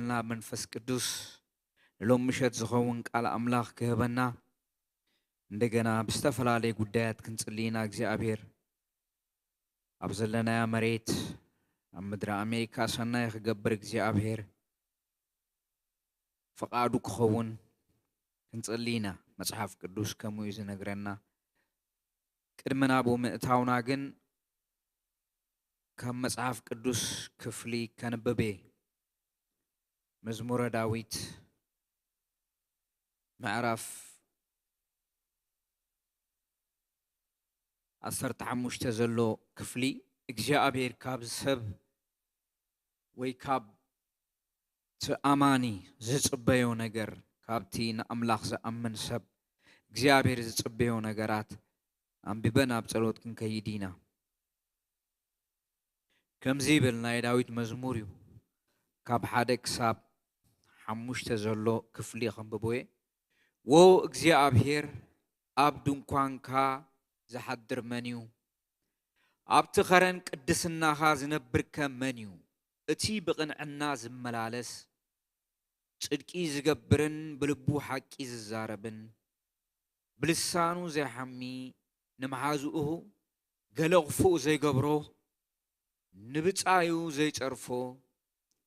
ዘመሓላለፈልና መንፈስ ቅዱስ ንሎም ምሸት ዝኸውን ቃል ኣምላኽ ክህበና፣ እንደገና ብዝተፈላለየ ጉዳያት ክንጽሊ ኢና። እግዚኣብሔር ኣብ ዘለናያ መሬት፣ ኣብ ምድሪ ኣሜሪካ ሰናይ ክገብር እግዚኣብሔር ፍቓዱ ክኸውን ክንጽሊ ኢና። መጽሓፍ ቅዱስ ከምኡ እዩ ዝነግረና። ቅድሚ ናብኡ ምእታውና ግን ካብ መጽሓፍ ቅዱስ ክፍሊ ከንብብ እየ። መዝሙረ ዳዊት ምዕራፍ ዓሰርተ ሓሙሽተ ዘሎ ክፍሊ፣ እግዚኣብሔር ካብ ሰብ ወይ ካብ እቲ ኣማኒ ዝጽበዮ ነገር፣ ካብቲ ንኣምላኽ ዝኣምን ሰብ እግዚኣብሔር ዝጽበዮ ነገራት ኣንቢበን ኣብ ጸሎት ክንከይድ ኢና። ከምዚ ይብል፣ ናይ ዳዊት መዝሙር እዩ። ካብ ሓደ ክሳብ ሓሙሽተ ዘሎ ክፍሊ ከንብቦ እየ። ዎ እግዚኣብሔር፣ ኣብ ድንኳንካ ዝሓድር መን እዩ? ኣብቲ ኸረን ቅድስናኻ ዝነብርከ መን እዩ? እቲ ብቕንዕና ዝመላለስ፣ ጽድቂ ዝገብርን ብልቡ ሓቂ ዝዛረብን፣ ብልሳኑ ዘይሓሚ፣ ንመሓዝኡ ገለ ክፉእ ዘይገብሮ፣ ንብጻዩ ዘይጸርፎ፣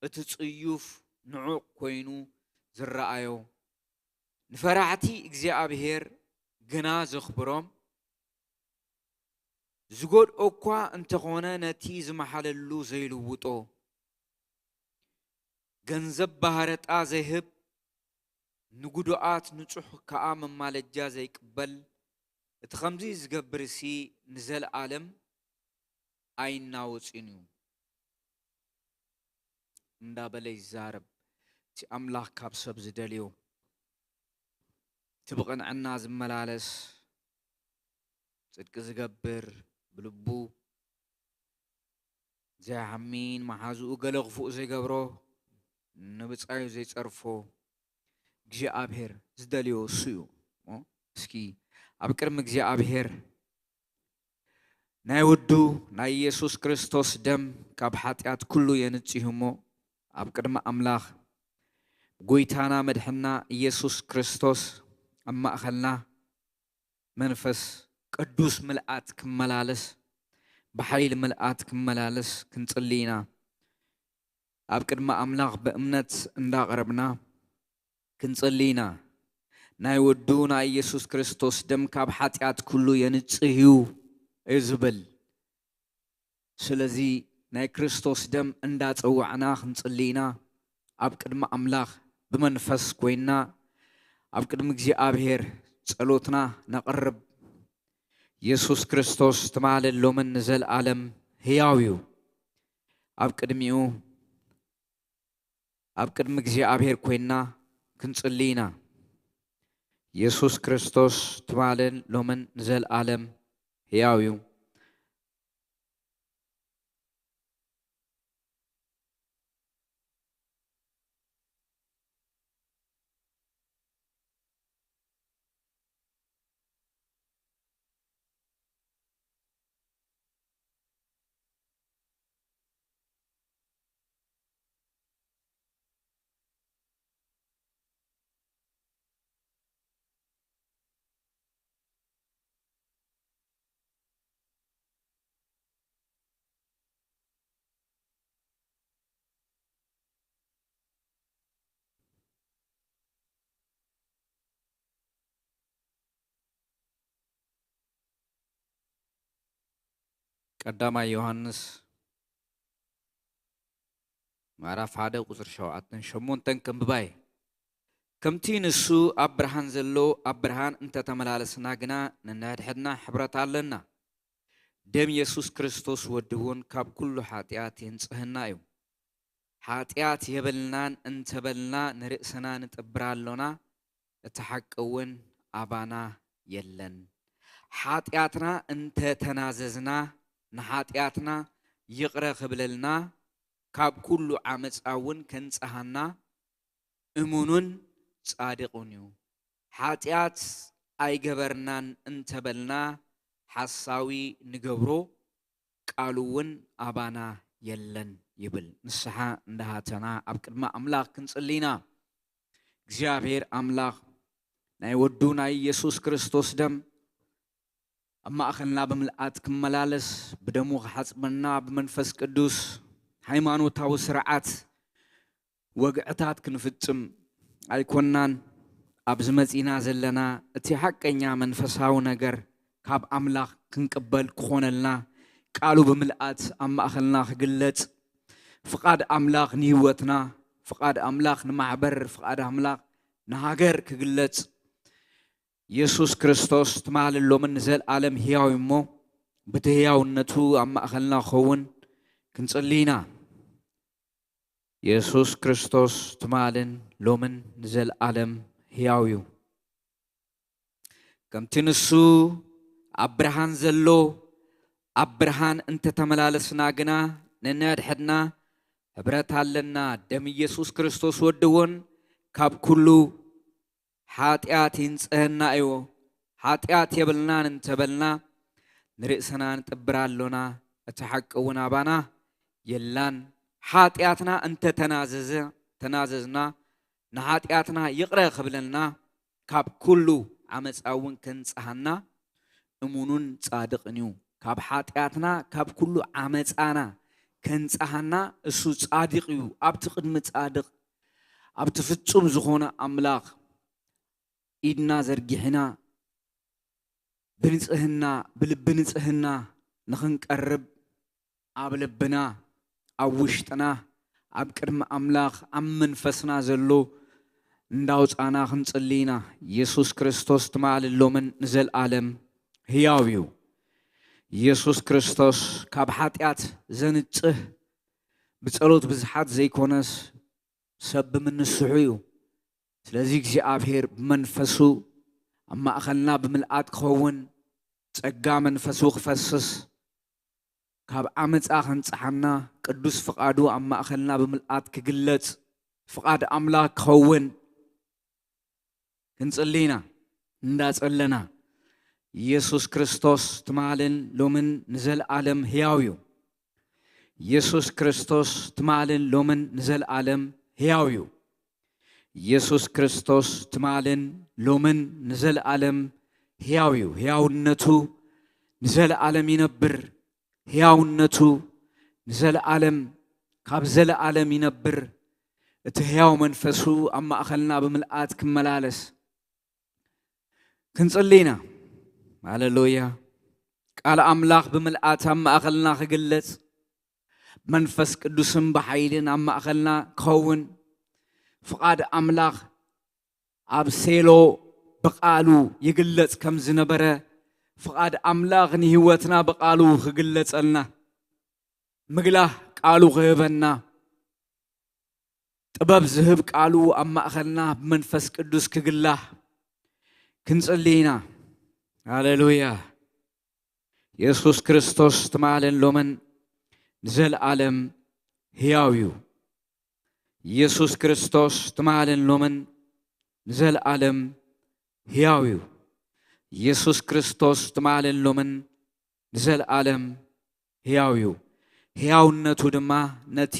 እቲ ጽዩፍ ንዑቕ ኮይኑ ዝረኣዮ፣ ንፈራሕቲ እግዚኣብሔር ግና ዘኽብሮም፣ ዝጎድኦ እኳ እንተኾነ ነቲ ዝመሓለሉ ዘይልውጦ፣ ገንዘብ ባህረጣ ዘይህብ፣ ንጉዱኣት ንጹሕ ከኣ መማለጃ ዘይቅበል፣ እቲ ኸምዚ ዝገብርሲ ንዘለኣለም ኣይናወጽን እዩ እንዳበለ ይዛረብ። እቲ ኣምላኽ ካብ ሰብ ዝደልዮ፣ እቲ ብቕንዕና ዝመላለስ፣ ጽድቂ ዝገብር፣ ብልቡ ዘይሓሚ፣ ንመሓዝኡ ገለ ክፉእ ዘይገብሮ፣ ንብጻዩ ዘይጸርፎ፣ እግዚኣብሔር ዝደልዮ እሱ እዩ። እሞ እስኪ ኣብ ቅድሚ እግዚኣብሔር ናይ ወዱ ናይ ኢየሱስ ክርስቶስ ደም ካብ ሓጢኣት ኩሉ የንጽህ እሞ፣ ኣብ ቅድሚ ኣምላኽ፣ ጎይታና መድሕና ኢየሱስ ክርስቶስ ኣብ ማእኸልና መንፈስ ቅዱስ ምልኣት ክመላለስ፣ ብሓይሊ ምልኣት ክመላለስ ክንጽሊ ኢና። ኣብ ቅድሚ ኣምላኽ ብእምነት እንዳቐረብና ክንጽሊ ኢና። ናይ ወዱ ናይ ኢየሱስ ክርስቶስ ደም ካብ ሓጢኣት ኩሉ የንጽህ እዩ፣ እዩ ዝብል። ስለዚ ናይ ክርስቶስ ደም እንዳጸዋዕና ክንጽሊ ኢና። ኣብ ቅድሚ ኣምላኽ ብመንፈስ ኮይንና ኣብ ቅድሚ እግዚኣብሔር ጸሎትና ነቕርብ። ኢየሱስ ክርስቶስ ትማልን ሎምን ንዘለኣለም ህያው እዩ። ኣብ ቅድሚኡ፣ ኣብ ቅድሚ እግዚኣብሔር ኮይንና ክንጽሊ ኢና። ኢየሱስ ክርስቶስ ትማልን ሎምን ንዘለኣለም ህያው እዩ። ቀዳማይ ዮሃንስ ምዕራፍ ሓደ ቁጽሪ ሸውዓተን ሸሞንተን ከንብባ እየ። ከምቲ ንሱ ኣብ ብርሃን ዘሎ ኣብ ብርሃን እንተተመላለስና ግና ነንሕድሕድና ሕብረት ኣለና። ደም የሱስ ክርስቶስ ወዲ እውን ካብ ኩሉ ሓጢኣት የንጽህና እዩ። ሓጢኣት የብልናን እንተበልና ንርእስና ንጥብር ኣሎና፣ እቲ ሓቂ እውን ኣባና የለን። ሓጢኣትና እንተ ተናዘዝና፣ ንሓጢኣትና ይቕረ ክብለልና፣ ካብ ኩሉ ዓመጻ እውን ከንጽሃና እሙኑን ጻድቑን እዩ። ሓጢኣት ኣይገበርናን እንተበልና፣ ሓሳዊ ንገብሮ፣ ቃሉ እውን ኣባና የለን። ይብል። ንስሓ እንዳሃተና ኣብ ቅድሚ ኣምላኽ ክንጽሊ ኢና። እግዚኣብሔር ኣምላኽ ናይ ወዱ ናይ ኢየሱስ ክርስቶስ ደም ኣብ ማእኸልና ብምልኣት ክመላለስ፣ ብደሙ ክሓጽበና፣ ብመንፈስ ቅዱስ ሃይማኖታዊ ስርዓት ወግዕታት ክንፍጽም ኣይኮናን ኣብዚ መጺና ዘለና። እቲ ሓቀኛ መንፈሳዊ ነገር ካብ ኣምላኽ ክንቅበል ክኾነልና፣ ቃሉ ብምልኣት ኣብ ማእኸልና ክግለጽ፣ ፍቓድ ኣምላኽ ንህይወትና፣ ፍቓድ ኣምላኽ ንማሕበር፣ ፍቓድ ኣምላኽ ንሃገር ክግለጽ፣ የሱስ ክርስቶስ ትማልን ሎምን ንዘልኣለም ህያው እዩ እሞ፣ በቲ ህያውነቱ ኣብ ማእኸልና ክኸውን ክንጽሊ ኢና። የሱስ ክርስቶስ ትማልን ሎምን ንዘልኣለም ህያው እዩ። ከምቲ ንሱ ኣብ ብርሃን ዘሎ፣ ኣብ ብርሃን እንተተመላለስና ግና፣ ነንሕድሕድና ሕብረት ኣለና። ደም ኢየሱስ ክርስቶስ ወዲ እውን ካብ ኩሉ ሓጢኣት ይንጽህና እዩ። ሓጢኣት የብልናን እንተበልና፣ ንርእስና ንጥብር ኣሎና፣ እቲ ሓቂ እውን ኣባና የላን። ሓጢኣትና እንተተናዘዘ-፣ ተናዘዝና፣ ንሓጢኣትና ይቕረ ክብለልና፣ ካብ ኩሉ ዓመጻ እውን ከንጽሃና እሙኑን ጻድቕን እዩ። ካብ ሓጢኣትና፣ ካብ ኩሉ ዓመጻና ከንጽሃና እሱ ጻድቕ እዩ። ኣብቲ ቅድሚ ጻድቕ፣ ኣብቲ ፍጹም ዝኾነ ኣምላኽ ኢድና ዘርጊሕና፣ ብንጽህና፣ ብልቢ ንጽህና ንኽንቀርብ፣ ኣብ ልብና፣ ኣብ ውሽጥና፣ ኣብ ቅድሚ ኣምላኽ፣ ኣብ መንፈስና ዘሎ እንዳውጻና ክንጽሊ ኢና። ኢየሱስ ክርስቶስ ትማልን ሎምን ንዘልኣለም ህያው እዩ። ኢየሱስ ክርስቶስ ካብ ሓጢኣት ዘንጽህ፣ ብጸሎት ብዙሓት ዘይኮነስ፣ ሰብ ብምንስሑ እዩ። ስለዚ እግዚኣብሔር ብመንፈሱ ኣብ ማእኸልና ብምልኣት ክኸውን፣ ጸጋ መንፈሱ ክፈስስ፣ ካብ ዓመጻ ከንጽሓና፣ ቅዱስ ፍቓዱ ኣብ ማእኸልና ብምልኣት ክግለጽ፣ ፍቓድ ኣምላኽ ክኸውን ክንጽሊ ኢና። እንዳጸለና፣ ኢየሱስ ክርስቶስ ትማልን ሎምን ንዘልኣለም ህያው እዩ። ኢየሱስ ክርስቶስ ትማልን ሎምን ንዘልኣለም ህያው እዩ። ኢየሱስ ክርስቶስ ትማልን ሎምን ንዘልኣለም ህያው እዩ። ህያውነቱ ንዘልኣለም ይነብር። ህያውነቱ ንዘለኣለም ካብ ዘለኣለም ይነብር። እቲ ህያው መንፈሱ ኣብ ማእኸልና ብምልኣት ክመላለስ ክንጽሊ ኢና። ሃሌሉያ። ቃል ኣምላኽ ብምልኣት ኣብ ማእኸልና ክግለጽ፣ መንፈስ ቅዱስን ብሓይልን ኣብ ማእኸልና ክኸውን፣ ፍቓድ ኣምላኽ ኣብ ሴሎ ብቓሉ ይግለጽ ከም ዝነበረ፣ ፍቓድ ኣምላኽ ንህይወትና ብቓሉ ክግለጸልና፣ ምግላህ ቃሉ ክህበና፣ ጥበብ ዝህብ ቃሉ ኣብ ማእኸልና ብመንፈስ ቅዱስ ክግላህ ክንጽሊ ኢና። ሃሌሉያ። የሱስ ክርስቶስ ትማልን ሎምን ንዘለኣለም ህያው እዩ። የሱስ ክርስቶስ ትማልን ሎምን ንዘለኣለም ህያው እዩ። የሱስ ክርስቶስ ትማልን ሎምን ንዘለኣለም ህያው እዩ። ህያውነቱ ድማ ነቲ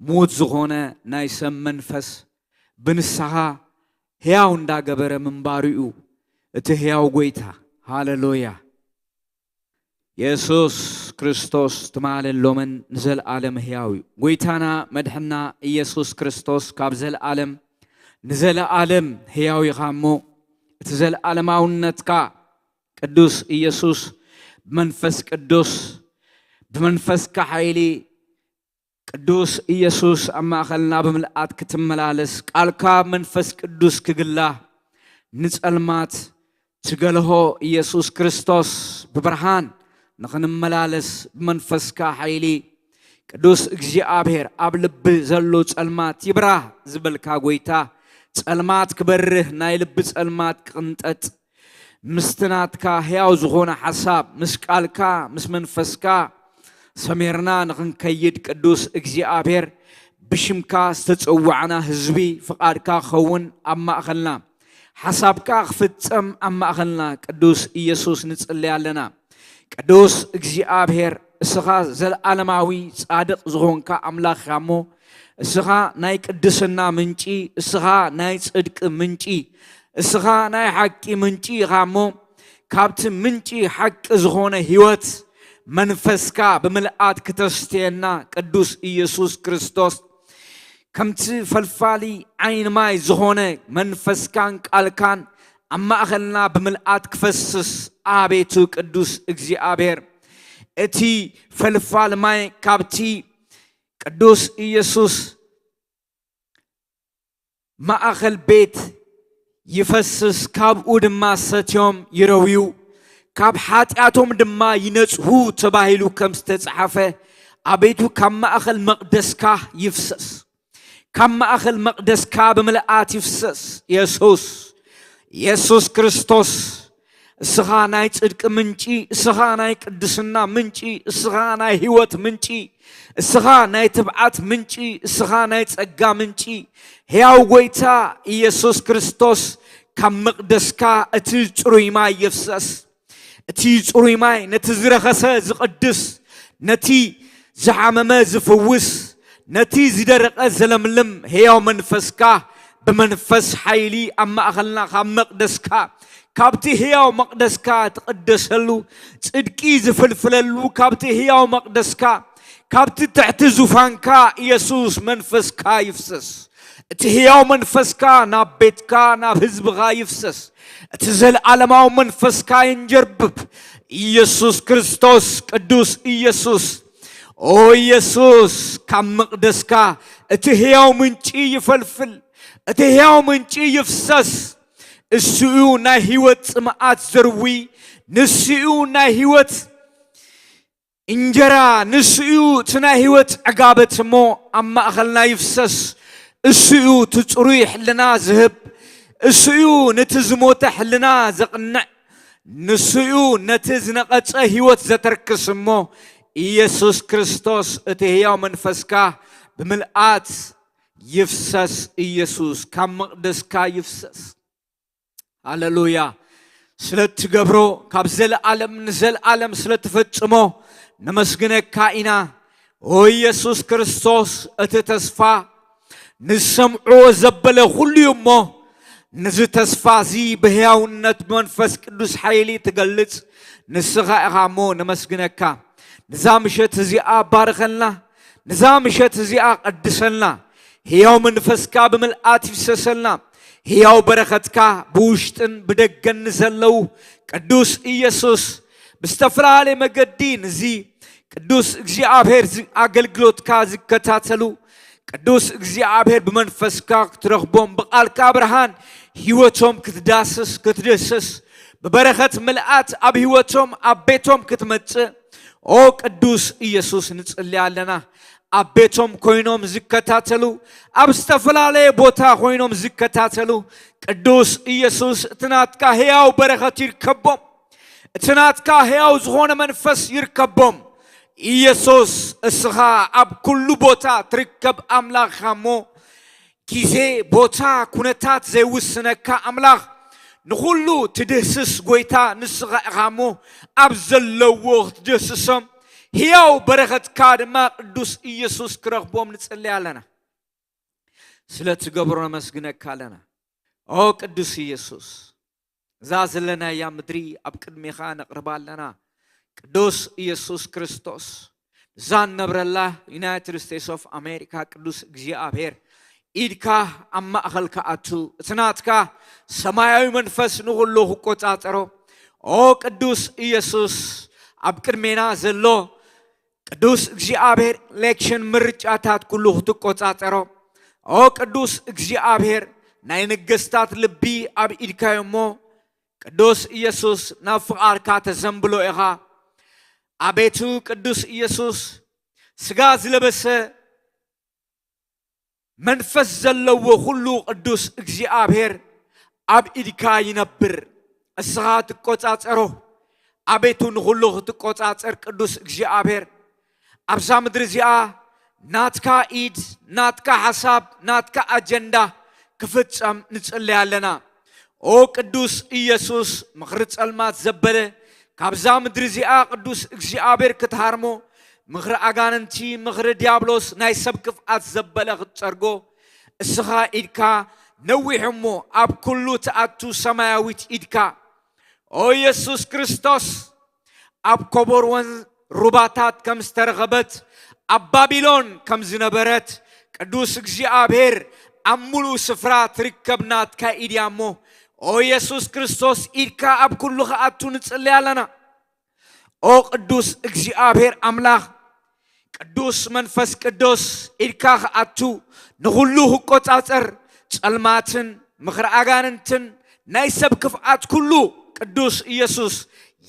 ምዉት ዝኾነ ናይ ሰብ መንፈስ ብንስሓ ህያው እንዳገበረ ምንባሩ እዩ። እቲ ህያው ጐይታ። ሃሌሉያ። የሱስ ክርስቶስ ትማልን ሎምን ንዘለኣለም ህያው እዩ። ጐይታና መድሕና ኢየሱስ ክርስቶስ ካብ ዘለኣለም ንዘለኣለም ህያው ኢኻ እሞ፣ እቲ ዘለኣለማውነትካ ቅዱስ ኢየሱስ ብመንፈስ ቅዱስ፣ ብመንፈስካ ሓይሊ ቅዱስ ኢየሱስ ኣብ ማእኸልና ብምልኣት ክትመላለስ፣ ቃልካ መንፈስ ቅዱስ ክግላህ፣ ንጸልማት ትገልሆ ኢየሱስ ክርስቶስ ብብርሃን ንኽንመላለስ ብመንፈስካ ሓይሊ ቅዱስ እግዚኣብሔር ኣብ ልቢ ዘሎ ጸልማት ይብራህ ዝበልካ ጐይታ፣ ጸልማት ክበርህ፣ ናይ ልቢ ጸልማት ክቕንጠጥ፣ ምስቲ ናትካ ሕያው ዝኾነ ሓሳብ፣ ምስ ቃልካ፣ ምስ መንፈስካ ሰሚርና ንኽንከይድ ቅዱስ እግዚኣብሔር ብሽምካ ዝተጸዋዕና ህዝቢ ፍቓድካ ክኸውን ኣብ ማእኸልና፣ ሓሳብካ ክፍጸም ኣብ ማእኸልና ቅዱስ ኢየሱስ ንጽሊ ኣለና። ቅዱስ እግዚኣብሔር እስኻ ዘለዓለማዊ ጻድቕ ዝኾንካ ኣምላኽ ኢኻ እሞ፣ እስኻ ናይ ቅድስና ምንጪ፣ እስኻ ናይ ጽድቂ ምንጪ፣ እስኻ ናይ ሓቂ ምንጪ ኢኻ እሞ፣ ካብቲ ምንጪ ሓቂ ዝኾነ ህይወት መንፈስካ ብምልኣት ክተስትየና ቅዱስ ኢየሱስ ክርስቶስ፣ ከምቲ ፈልፋሊ ዓይኒ ማይ ዝኾነ መንፈስካን ቃልካን ኣብ ማእኸልና ብምልኣት ክፈስስ፣ ኣቤቱ ቅዱስ እግዚኣብሔር፣ እቲ ፈልፋል ማይ ካብቲ ቅዱስ ኢየሱስ ማእኸል ቤት ይፈስስ፣ ካብኡ ድማ ሰትዮም ይረውዩ፣ ካብ ሓጢኣቶም ድማ ይነጽሁ ተባሂሉ ከም ዝተጻሕፈ፣ ኣቤቱ ካብ ማእኸል መቕደስካ ይፍሰስ። ካብ ማእኸል መቕደስካ ብምልኣት ይፍሰስ። የሱስ፣ የሱስ ክርስቶስ፣ እስኻ ናይ ጽድቂ ምንጪ፣ እስኻ ናይ ቅድስና ምንጪ፣ እስኻ ናይ ህይወት ምንጪ፣ እስኻ ናይ ትብዓት ምንጪ፣ እስኻ ናይ ጸጋ ምንጪ፣ ሕያው ጐይታ ኢየሱስ ክርስቶስ፣ ካብ መቕደስካ እቲ ጽሩይ ማይ ይፍሰስ። እቲ ጽሩይ ማይ ነቲ ዝረኸሰ ዝቕድስ፣ ነቲ ዝሓመመ ዝፍውስ፣ ነቲ ዝደረቐ ዘለምልም፣ ሕያው መንፈስካ ብመንፈስ ሓይሊ ኣብ ማእኸልና ካብ መቕደስካ፣ ካብቲ ሕያው መቕደስካ ትቕደሰሉ፣ ጽድቂ ዝፍልፍለሉ፣ ካብቲ ሕያው መቕደስካ፣ ካብቲ ትሕቲ ዙፋንካ ኢየሱስ መንፈስካ ይፍሰስ። እቲ ሕያው መንፈስካ ናብ ቤትካ፣ ናብ ህዝብኻ ይፍሰስ። እቲ ዘለዓለማዊ መንፈስካ ይንጀርብብ። ኢየሱስ ክርስቶስ፣ ቅዱስ ኢየሱስ፣ ኦ ኢየሱስ፣ ካብ መቕደስካ እቲ ሕያው ምንጪ ይፈልፍል፣ እቲ ሕያው ምንጪ ይፍሰስ። እሱ እዩ ናይ ህይወት ጽምኣት ዘርዊ፣ ንሱ እዩ ናይ ህይወት እንጀራ፣ ንሱ እዩ እቲ ናይ ህይወት ዕጋበት እሞ ኣብ ማእኸልና ይፍሰስ። እሱ እዩ እቲ ጽሩይ ሕልና ዝህብ፣ እሱ እዩ ነቲ ዝሞተ ሕልና ዘቕንዕ፣ ንሱ እዩ ነቲ ዝነቐጸ ህይወት ዘተርክስ እሞ፣ ኢየሱስ ክርስቶስ እቲ ህያው መንፈስካ ብምልኣት ይፍሰስ። ኢየሱስ ካብ መቕደስካ ይፍሰስ። ሃሌሉያ። ስለ እትገብሮ፣ ካብ ዘለዓለም ንዘለዓለም ስለ እትፈጽሞ ነመስግነካ ኢና። ኦ ኢየሱስ ክርስቶስ፣ እቲ ተስፋ ንሰምዕዎ ዘበለ ኩሉ እዩ እሞ፣ ነዚ ተስፋ እዚ ብህያውነት መንፈስ ቅዱስ ሓይሊ ትገልጽ ንስኻ ኢኻ እሞ ነመስግነካ። ነዛ ምሸት እዚኣ ባርኸልና፣ ነዛ ምሸት እዚኣ ቀድሰልና። ህያው መንፈስካ ብምልኣት ይፍሰሰልና። ህያው በረኸትካ ብውሽጥን ብደገን ንዘለዉ ቅዱስ ኢየሱስ፣ ብዝተፈላለየ መገዲ ንዚ ቅዱስ እግዚኣብሔር ዝ-፣ ኣገልግሎትካ ዝከታተሉ፣ ቅዱስ እግዚኣብሔር ብመንፈስካ ክትረኽቦም፣ ብቓልካ ብርሃን ህይወቶም ክትዳስስ፣ ክትድህስስ፣ ብበረኸት ምልኣት ኣብ ህይወቶም፣ ኣብ ቤቶም ክትመጽእ፣ ኦ ቅዱስ ኢየሱስ ንጽሊ ኣለና። ኣብ ቤቶም ኮይኖም ዝከታተሉ፣ ኣብ ዝተፈላለየ ቦታ ኮይኖም ዝከታተሉ፣ ቅዱስ ኢየሱስ እቲ ናትካ ህያው በረኸት ይርከቦም። እቲ ናትካ ህያው ዝኾነ መንፈስ ይርከቦም። ኢየሱስ እስኻ ኣብ ኩሉ ቦታ ትርከብ ኣምላኽ ኢኻ እሞ፣ ግዜ፣ ቦታ፣ ኩነታት ዘይውስነካ ኣምላኽ፣ ንኹሉ ትድህስስ ጐይታ ንስኻ ኢኻ እሞ፣ ኣብ ዘለዎ ክትድህስሶም፣ ህያው በረኸትካ ድማ ቅዱስ ኢየሱስ ክረኽቦም ንጽሊ ኣለና። ስለ ትገብሮ ነመስግነካ ኣለና። ኦ ቅዱስ ኢየሱስ፣ እዛ ዘለናያ ምድሪ ኣብ ቅድሜኻ ነቕርባ ኣለና። ቅዱስ ኢየሱስ ክርስቶስ፣ እዛ ንነብረላ ዩናይትድ ስቴትስ ኦፍ ኣሜሪካ ቅዱስ እግዚኣብሔር፣ ኢድካ ኣብ ማእኸል ክኣቱ፣ እቲ ናትካ ሰማያዊ መንፈስ ንኹሉ ክቆጻጸሮ። ኦ ቅዱስ ኢየሱስ፣ ኣብ ቅድሜና ዘሎ ቅዱስ እግዚኣብሔር፣ ኤሌክሽን፣ ምርጫታት ኩሉ ክትቆጻጸሮ። ኦ ቅዱስ እግዚኣብሔር፣ ናይ ነገስታት ልቢ ኣብ ኢድካ እዩ እሞ፣ ቅዱስ ኢየሱስ፣ ናብ ፍቓድካ ተዘንብሎ ኢኻ። ኣቤቱ ቅዱስ ኢየሱስ፣ ስጋ ዝለበሰ መንፈስ ዘለዎ ኩሉ ቅዱስ እግዚኣብሔር ኣብ ኢድካ ይነብር። እስኻ ትቆጻጸሮ። ኣቤቱ ንኹሉ ክትቆጻጸር ቅዱስ እግዚኣብሔር፣ ኣብዛ ምድሪ እዚኣ ናትካ ኢድ፣ ናትካ ሓሳብ፣ ናትካ ኣጀንዳ ክፍጸም ንጽለይ ኣለና። ኦ ቅዱስ ኢየሱስ፣ ምኽሪ ጸልማት ዘበለ፣ ካብዛ ምድሪ እዚኣ ቅዱስ እግዚኣብሔር ክትሃርሞ፣ ምኽሪ ኣጋንንቲ፣ ምኽሪ ዲያብሎስ፣ ናይ ሰብ ክፍኣት ዘበለ ክትጸርጎ፣ እስኻ ኢድካ ነዊሕ እሞ ኣብ ኩሉ ትኣቱ ሰማያዊት ኢድካ። ኦ ኢየሱስ ክርስቶስ፣ ኣብ ኮቦርወን ሩባታት ከም ዝተረኸበት፣ ኣብ ባቢሎን ከም ዝነበረት፣ ቅዱስ እግዚኣብሔር ኣብ ሙሉእ ስፍራ ትርከብ ናትካ ኢድ እያ እሞ፣ ኦ ኢየሱስ ክርስቶስ፣ ኢድካ ኣብ ኩሉ ክኣቱ ንጽሊ ኣለና። ኦ ቅዱስ እግዚኣብሔር ኣምላኽ፣ ቅዱስ መንፈስ ቅዱስ፣ ኢድካ ክኣቱ፣ ንኹሉ ክቆጻጸር፣ ጸልማትን ምኽሪ ኣጋንንትን ናይ ሰብ ክፍኣት ኩሉ፣ ቅዱስ ኢየሱስ፣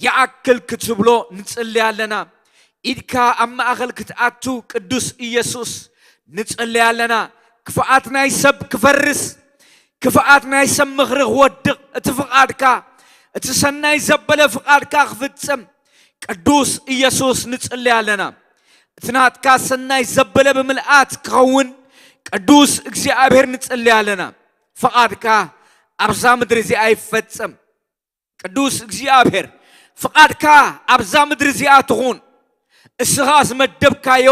ይኣክል ክትብሎ ንጽሊ ኣለና። ኢድካ ኣብ ማእከል ክትኣቱ፣ ቅዱስ ኢየሱስ፣ ንጽሊ ኣለና። ክፍኣት ናይ ሰብ ክፈርስ፣ ክፍኣት ናይ ሰብ ምኽሪ ክወድቕ፣ እቲ ፍቓድካ፣ እቲ ሰናይ ዘበለ ፍቓድካ ክፍጽም፣ ቅዱስ ኢየሱስ፣ ንጽሊ ኣለና። እቲ ናትካ ሰናይ ዘበለ ብምልኣት ክኸውን፣ ቅዱስ እግዚኣብሔር፣ ንጽሊ ኣለና። ፍቓድካ ኣብዛ ምድሪ እዚኣ ይፈጸም። ቅዱስ እግዚኣብሔር፣ ፍቓድካ ኣብዛ ምድሪ እዚኣ ትኹን። እስኻ ዝመደብካዮ፣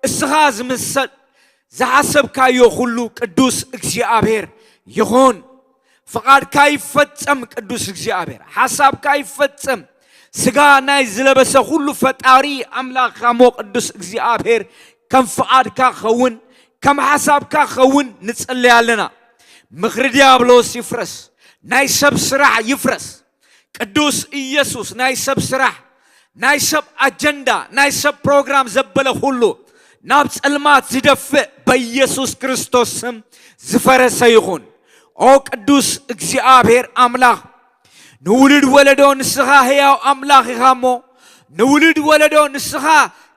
እስኻ ዝምሰል፣ ዝሓሰብካዮ ኩሉ ቅዱስ እግዚኣብሔር ይኹን። ፍቓድካ ይፈጸም ቅዱስ እግዚኣብሔር፣ ሓሳብካ ይፈጸም። ስጋ ናይ ዝለበሰ ኩሉ ፈጣሪ ኣምላኽካ እሞ ቅዱስ እግዚኣብሔር ከም ፍቓድካ ክኸውን፣ ከም ሓሳብካ ክኸውን ንጽለይ ኣለና። ምኽሪ ዲያብሎስ ይፍረስ፣ ናይ ሰብ ስራሕ ይፍረስ። ቅዱስ ኢየሱስ፣ ናይ ሰብ ስራሕ፣ ናይ ሰብ ኣጀንዳ፣ ናይ ሰብ ፕሮግራም ዘበለ ኩሉ ናብ ጸልማት ዝደፍእ በኢየሱስ ክርስቶስ ስም ዝፈረሰ ይኹን። ኦ ቅዱስ እግዚኣብሔር ኣምላኽ፣ ንውሉድ ወለዶ ንስኻ ህያው ኣምላኽ ኢኻ እሞ፣ ንውሉድ ወለዶ ንስኻ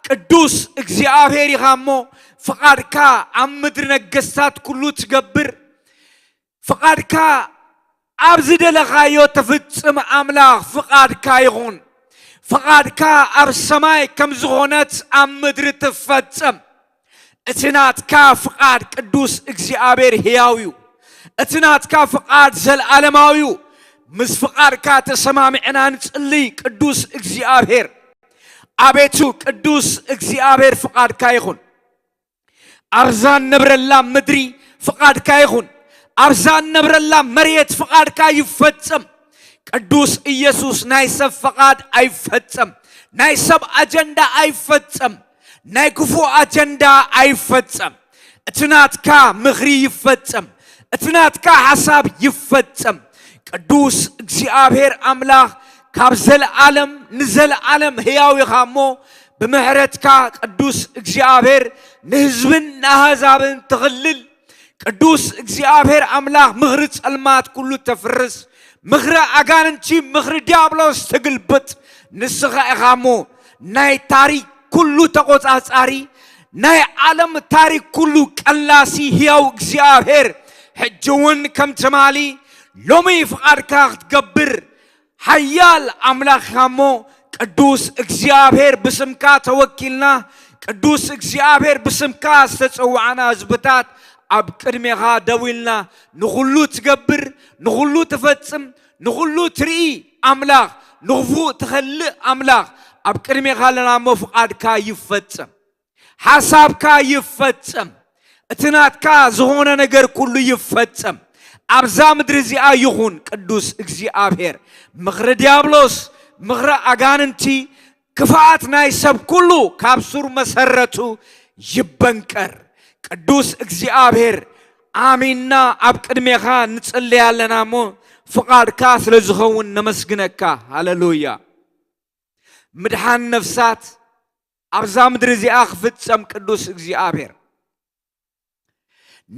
ቅዱስ እግዚኣብሔር ኢኻ እሞ፣ ፍቓድካ ኣብ ምድሪ ነገስታት ኩሉ ትገብር፣ ፍቓድካ ኣብ ዝደለኻዮ ትፍጽም ኣምላኽ ፍቓድካ ይኹን። ፍቓድካ ኣብ ሰማይ ከም ዝኾነት ኣብ ምድሪ ትፈጸም። እቲ ናትካ ፍቓድ ቅዱስ እግዚኣብሔር ህያው እዩ። እቲ ናትካ ፍቓድ ዘለዓለማዊ እዩ። ምስ ፍቓድካ ተሰማሚዕና ንጽልይ ቅዱስ እግዚኣብሔር። ኣቤቱ ቅዱስ እግዚኣብሔር ፍቓድካ ይኹን። ኣብዛ እንነብረላ ምድሪ ፍቓድካ ይኹን። ኣብዛ እንነብረላ መሬት ፍቓድካ ይፈጸም። ቅዱስ ኢየሱስ ናይ ሰብ ፍቓድ ኣይፈጸም። ናይ ሰብ ኣጀንዳ ኣይፈጸም። ናይ ክፉእ ኣጀንዳ ኣይፈጸም። እቲ ናትካ ምኽሪ ይፈጸም። እቲ ናትካ ሓሳብ ይፈጸም። ቅዱስ እግዚኣብሔር ኣምላኽ ካብ ዘለዓለም ንዘለዓለም ህያው ኢኻ እሞ ብምሕረትካ ቅዱስ እግዚኣብሔር ንህዝብን ንኣህዛብን ትኽልል። ቅዱስ እግዚኣብሔር ኣምላኽ ምኽሪ ጸልማት ኩሉ ተፍርስ፣ ምኽሪ ኣጋንንቲ ምኽሪ ዲያብሎስ ትግልብጥ። ንስኻ ኢኻ እሞ ናይ ታሪክ ኩሉ ተቖጻጻሪ፣ ናይ ዓለም ታሪክ ኩሉ ቀላሲ ህያው እግዚኣብሔር፣ ሕጂ እውን ከም ትማሊ ሎሚ ፍቓድካ ክትገብር ሓያል ኣምላኽ ኢኻ እሞ ቅዱስ እግዚኣብሔር ብስምካ ተወኪልና፣ ቅዱስ እግዚኣብሔር ብስምካ ዝተጸዋዕና ህዝብታት ኣብ ቅድሜኻ ደው ኢልና፣ ንኹሉ ትገብር፣ ንኹሉ ትፈጽም፣ ንኹሉ ትርኢ ኣምላኽ፣ ንኽፉእ ትኸልእ ኣምላኽ ኣብ ቅድሜኻ ኣለና እሞ ፍቓድካ ይፈጸም። ሓሳብካ ይፈጸም። እቲ ናትካ ዝኾነ ነገር ኩሉ ይፈጸም። ኣብዛ ምድሪ እዚኣ ይኹን ቅዱስ እግዚኣብሔር። ምኽሪ ዲያብሎስ፣ ምኽሪ ኣጋንንቲ፣ ክፍኣት ናይ ሰብ ኩሉ ካብ ሱር መሰረቱ ይበንቀር። ቅዱስ እግዚኣብሔር ኣሚንና ኣብ ቅድሜኻ ንጽልይ ኣለና እሞ ፍቓድካ ስለ ዝኸውን ነመስግነካ። ሃሌሉያ። ምድሓን ነፍሳት ኣብዛ ምድሪ እዚኣ ክፍጸም ቅዱስ እግዚኣብሔር።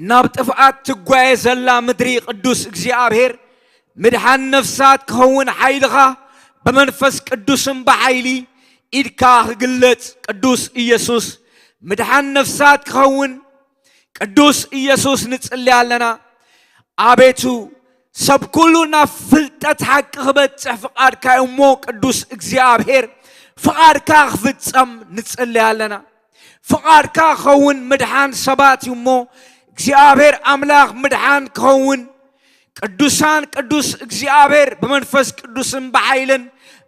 ናብ ጥፍኣት ትጓየ ዘላ ምድሪ ቅዱስ እግዚኣብሔር ምድሓን ነፍሳት ክኸውን ሓይልኻ ብመንፈስ ቅዱስን ብሓይሊ ኢድካ ክግለጽ ቅዱስ ኢየሱስ ምድሓን ነፍሳት ክኸውን ቅዱስ ኢየሱስ ንጽሊ ኣለና። ኣቤቱ ሰብ ኩሉ ናብ ፍልጠት ሓቂ ክበጽሕ ፍቓድካ እዩ እሞ ቅዱስ እግዚኣብሔር ፍቓድካ ክፍጸም ንጽሊ ኣለና። ፍቓድካ ክኸውን ምድሓን ሰባት እዩ እሞ እግዚኣብሔር ኣምላኽ ምድሓን ክኸውን ቅዱሳን ቅዱስ እግዚኣብሔር ብመንፈስ ቅዱስን ብሓይልን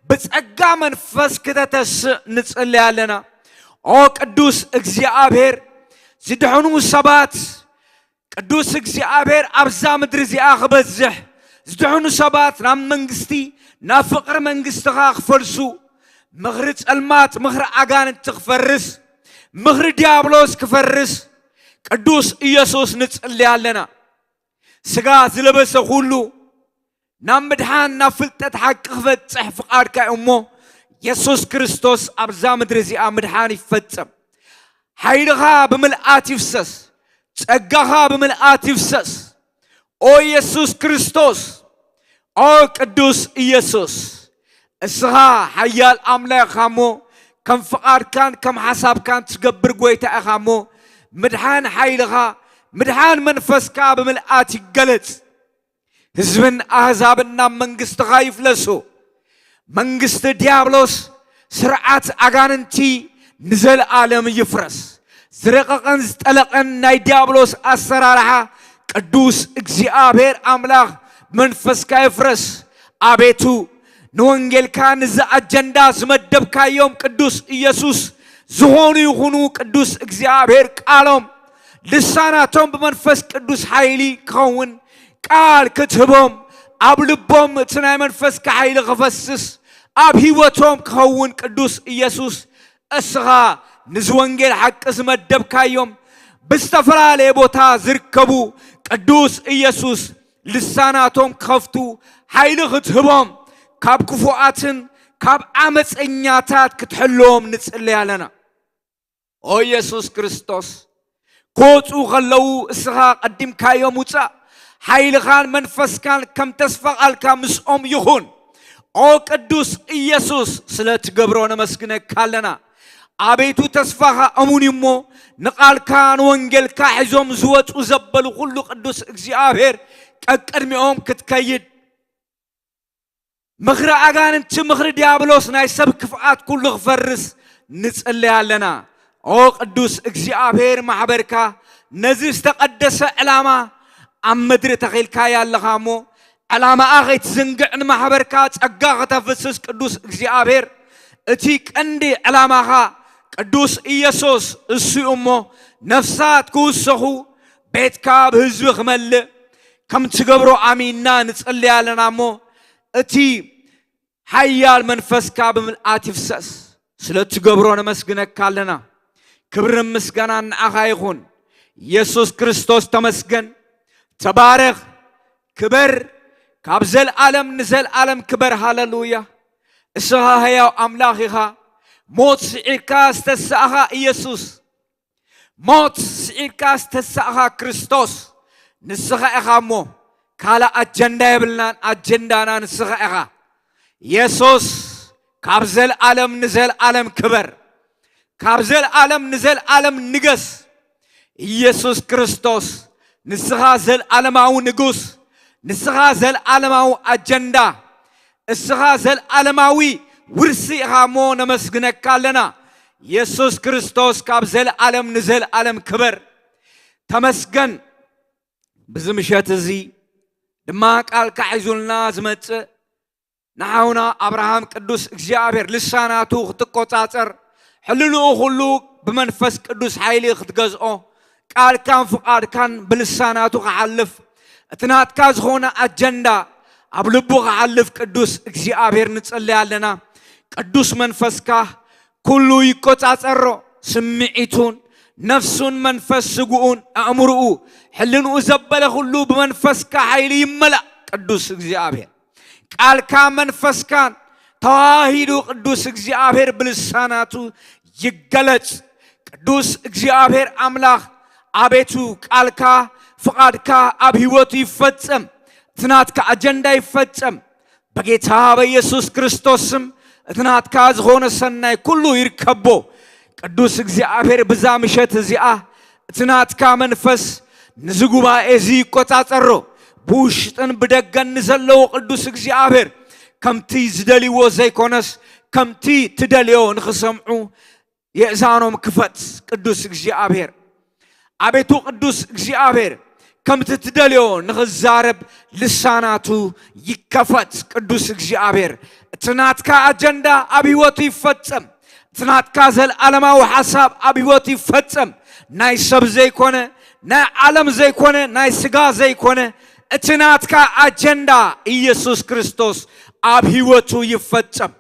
ብጸጋ መንፈስ ክተተስእ ንጽሊ ኣለና። ኦ ቅዱስ እግዚኣብሔር፣ ዝድሕኑ ሰባት፣ ቅዱስ እግዚኣብሔር ኣብዛ ምድሪ እዚኣ ክበዝሕ፣ ዝድሕኑ ሰባት ናብ መንግስቲ፣ ናብ ፍቕሪ መንግስትኻ ክፈልሱ፣ ምኽሪ ጸልማት፣ ምኽሪ ኣጋንንቲ ክፈርስ፣ ምኽሪ ዲያብሎስ ክፈርስ፣ ቅዱስ ኢየሱስ ንጽሊ ኣለና። ስጋ ዝለበሰ ኩሉ ናብ ምድሓን፣ ናብ ፍልጠት ሓቂ ክበጽሕ ፍቓድካ እዩ እሞ፣ የሱስ ክርስቶስ ኣብዛ ምድሪ እዚኣ ምድሓን ይፈጸም። ሓይልኻ ብምልኣት ይፍሰስ፣ ጸጋኻ ብምልኣት ይፍሰስ። ኦ የሱስ ክርስቶስ፣ ኦ ቅዱስ ኢየሱስ፣ እስኻ ሓያል ኣምላኽ ኢኻ እሞ፣ ከም ፍቓድካን ከም ሓሳብካን ትገብር ጐይታ ኢኻ እሞ፣ ምድሓን ሓይልኻ፣ ምድሓን መንፈስካ ብምልኣት ይገለጽ። ህዝብን ኣህዛብን ናብ መንግስትኻ ይፍለሱ። መንግስቲ ዲያብሎስ፣ ስርዓት ኣጋንንቲ ንዘለኣለም ይፍረስ። ዝረቐቐን ዝጠለቐን ናይ ዲያብሎስ ኣሰራርሓ፣ ቅዱስ እግዚኣብሔር ኣምላኽ፣ መንፈስካ ይፍረስ። ኣቤቱ፣ ንወንጌልካ፣ ንዚ ኣጀንዳ ዝመደብካዮም፣ ቅዱስ ኢየሱስ፣ ዝኾኑ ይኹኑ፣ ቅዱስ እግዚኣብሔር፣ ቃሎም፣ ልሳናቶም ብመንፈስ ቅዱስ ሓይሊ ክኸውን፣ ቃል ክትህቦም፣ ኣብ ልቦም እቲ ናይ መንፈስካ ሓይሊ ክፈስስ፣ ኣብ ህይወቶም ክኸውን፣ ቅዱስ ኢየሱስ፣ እስኻ ንዚ ወንጌል ሓቂ ዝመደብካዮም፣ ብዝተፈላለየ ቦታ ዝርከቡ፣ ቅዱስ ኢየሱስ፣ ልሳናቶም ክኸፍቱ ሓይሊ ክትህቦም፣ ካብ ክፉኣትን ካብ ዓመፀኛታት ክትሕልዎም ንጽለይ ኣለና። ኦ የሱስ ክርስቶስ፣ ክወፁ ከለዉ እስኻ ቀዲምካዮም ውፃእ። ሓይልኻን መንፈስካን ከም ተስፋ ቃልካ ምስኦም ይኹን። ኦ ቅዱስ ኢየሱስ፣ ስለ ትገብሮ ነመስግነካ ኣለና። ኣቤቱ፣ ተስፋኻ እሙን እዩ እሞ፣ ንቃልካ ንወንጌልካ ሒዞም ዝወፁ ዘበሉ ኩሉ፣ ቅዱስ እግዚኣብሔር፣ ቀቅድሚኦም ክትከይድ፣ ምኽሪ ኣጋንንቲ፣ ምኽሪ ዲያብሎስ፣ ናይ ሰብ ክፍኣት ኩሉ ክፈርስ ንጽለይ ኣለና። ኦ ቅዱስ እግዚኣብሔር፣ ማሕበርካ ነዚ ዝተቐደሰ ዕላማ ኣብ ምድሪ ተኺልካያ ኣለኻ እሞ፣ ዕላማኣ ከይትዝንግዕ ንማሕበርካ ጸጋ ከተፍስስ፣ ቅዱስ እግዚኣብሔር፣ እቲ ቀንዲ ዕላማኻ፣ ቅዱስ ኢየሱስ፣ እሱ እዩ እሞ፣ ነፍሳት ክውሰኹ፣ ቤትካ ብህዝቢ ክመልእ፣ ከም ትገብሮ ኣሚንና ንጽሊ ኣለና እሞ፣ እቲ ሓያል መንፈስካ ብምልኣት ይፍሰስ። ስለ ትገብሮ ነመስግነካ ኣለና። ክብርን ምስጋናን ንዓኻ ይኹን። ኢየሱስ ክርስቶስ ተመስገን። ተባረኽ፣ ክበር፣ ካብ ዘልኣለም ንዘልኣለም ክበር። ሃለሉያ። እስኻ ህያው ኣምላኽ ኢኻ። ሞት ስዒርካ ዝተሳእኻ ኢየሱስ፣ ሞት ስዒርካ ዝተሳእኻ ክርስቶስ፣ ንስኻ ኢኻ እሞ፣ ካልእ ኣጀንዳ የብልናን። ኣጀንዳና ንስኻ ኢኻ። የሱስ፣ ካብ ዘልኣለም ንዘልኣለም ክበር። ካብ ዘልኣለም ንዘልኣለም ንገስ። ኢየሱስ ክርስቶስ፣ ንስኻ ዘልኣለማዊ ንጉስ፣ ንስኻ ዘልኣለማዊ ኣጀንዳ፣ እስኻ ዘልኣለማዊ ውርሲ ኢኻ እሞ ነመስግነካ ኣለና። የሱስ ክርስቶስ፣ ካብ ዘልኣለም ንዘልኣለም ክበር። ተመስገን። ብዚ ምሸት እዚ ድማ ቃልካ ሒዙልና ዝመጽእ ንሓውና ኣብርሃም ቅዱስ እግዚኣብሔር ልሳናቱ ክትቆጻጸር፣ ሕልንኡ ኩሉ ብመንፈስ ቅዱስ ሓይሊ ክትገዝኦ፣ ቃልካን ፍቓድካን ብልሳናቱ ክሓልፍ፣ እቲ ናትካ ዝኾነ ኣጀንዳ ኣብ ልቡ ክሓልፍ ቅዱስ እግዚኣብሔር ንጽሊ ኣለና። ቅዱስ መንፈስካ ኩሉ ይቆጻጸሮ፣ ስምዒቱን፣ ነፍሱን፣ መንፈስ ስግኡን፣ ኣእምርኡ፣ ሕልንኡ ዘበለ ኩሉ ብመንፈስካ ሓይሊ ይመላእ። ቅዱስ እግዚኣብሔር፣ ቃልካ መንፈስካን ተዋሂዱ ቅዱስ እግዚኣብሔር ብልሳናቱ ይገለጽ። ቅዱስ እግዚኣብሔር ኣምላኽ፣ ኣቤቱ፣ ቃልካ፣ ፍቓድካ ኣብ ህይወቱ ይፈጸም። እቲ ናትካ ኣጀንዳ ይፈጸም። በጌታ በኢየሱስ ክርስቶስ ስም፣ እቲ ናትካ ዝኾነ ሰናይ ኩሉ ይርከቦ። ቅዱስ እግዚኣብሔር፣ ብዛ ምሸት እዚኣ፣ እቲ ናትካ መንፈስ ንዚ ጉባኤ እዚ ይቆጻጸሮ። ብውሽጥን ብደገን ንዘለዉ፣ ቅዱስ እግዚኣብሔር፣ ከምቲ ዝደልይዎ ዘይኮነስ፣ ከምቲ ትደልዮ ንኽሰምዑ የእዛኖም ክፈት። ቅዱስ እግዚኣብሔር፣ ኣቤቱ ቅዱስ እግዚኣብሔር፣ ከምቲ ትደልዮ ንኽዛረብ ልሳናቱ ይከፈት። ቅዱስ እግዚኣብሔር፣ እቲ ናትካ ኣጀንዳ ኣብ ህይወቱ ይፈጸም። እቲ ናትካ ዘልኣለማዊ ሓሳብ ኣብ ህይወቱ ይፈጸም። ናይ ሰብ ዘይኮነ፣ ናይ ዓለም ዘይኮነ፣ ናይ ስጋ ዘይኮነ፣ እቲ ናትካ ኣጀንዳ ኢየሱስ ክርስቶስ ኣብ ህይወቱ ይፈጸም፣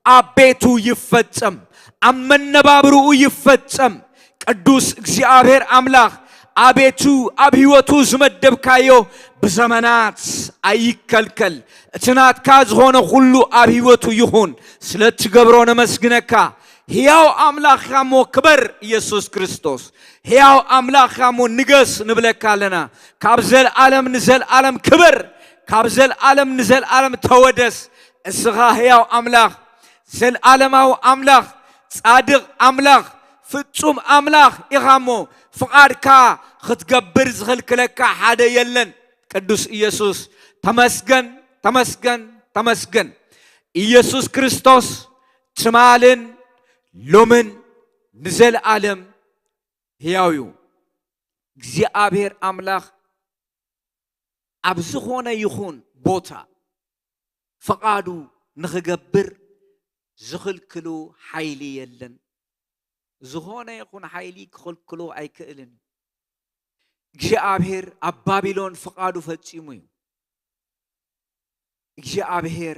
ኣብ ቤቱ ይፈጸም፣ ኣብ መነባብርኡ ይፈጸም። ቅዱስ እግዚኣብሔር ኣምላኽ፣ ኣቤቱ፣ ኣብ ህይወቱ ዝመደብካዮ ብዘመናት ኣይከልከል። እቲ ናትካ ዝኾነ ኩሉ ኣብ ህይወቱ ይኹን። ስለ እትገብሮ ነመስግነካ። ሕያው ኣምላኽ ኢኻ እሞ ክበር፣ ኢየሱስ ክርስቶስ። ሕያው ኣምላኽ ኢኻ እሞ ንገስ ንብለካ ኣለና። ካብ ዘልኣለም ንዘልኣለም ክበር፣ ካብ ዘልኣለም ንዘልኣለም ተወደስ። እስኻ ሕያው ኣምላኽ፣ ዘልኣለማዊ ኣምላኽ፣ ጻድቕ ኣምላኽ፣ ፍጹም ኣምላኽ ኢኻ እሞ፣ ፍቓድካ ክትገብር ዝኽልክለካ ሓደ የለን። ቅዱስ ኢየሱስ፣ ተመስገን፣ ተመስገን፣ ተመስገን። ኢየሱስ ክርስቶስ ትማልን ሎምን ንዘለኣለም ሕያው እዩ። እግዚኣብሔር ኣምላኽ ኣብ ዝኾነ ይኹን ቦታ ፍቓዱ ንኽገብር ዝኽልክሎ ሓይሊ የለን። ዝኾነ ይኹን ሓይሊ ክኽልክሎ ኣይክእልን እዩ። እግዚኣብሔር ኣብ ባቢሎን ፍቓዱ ፈጺሙ እዩ። እግዚኣብሔር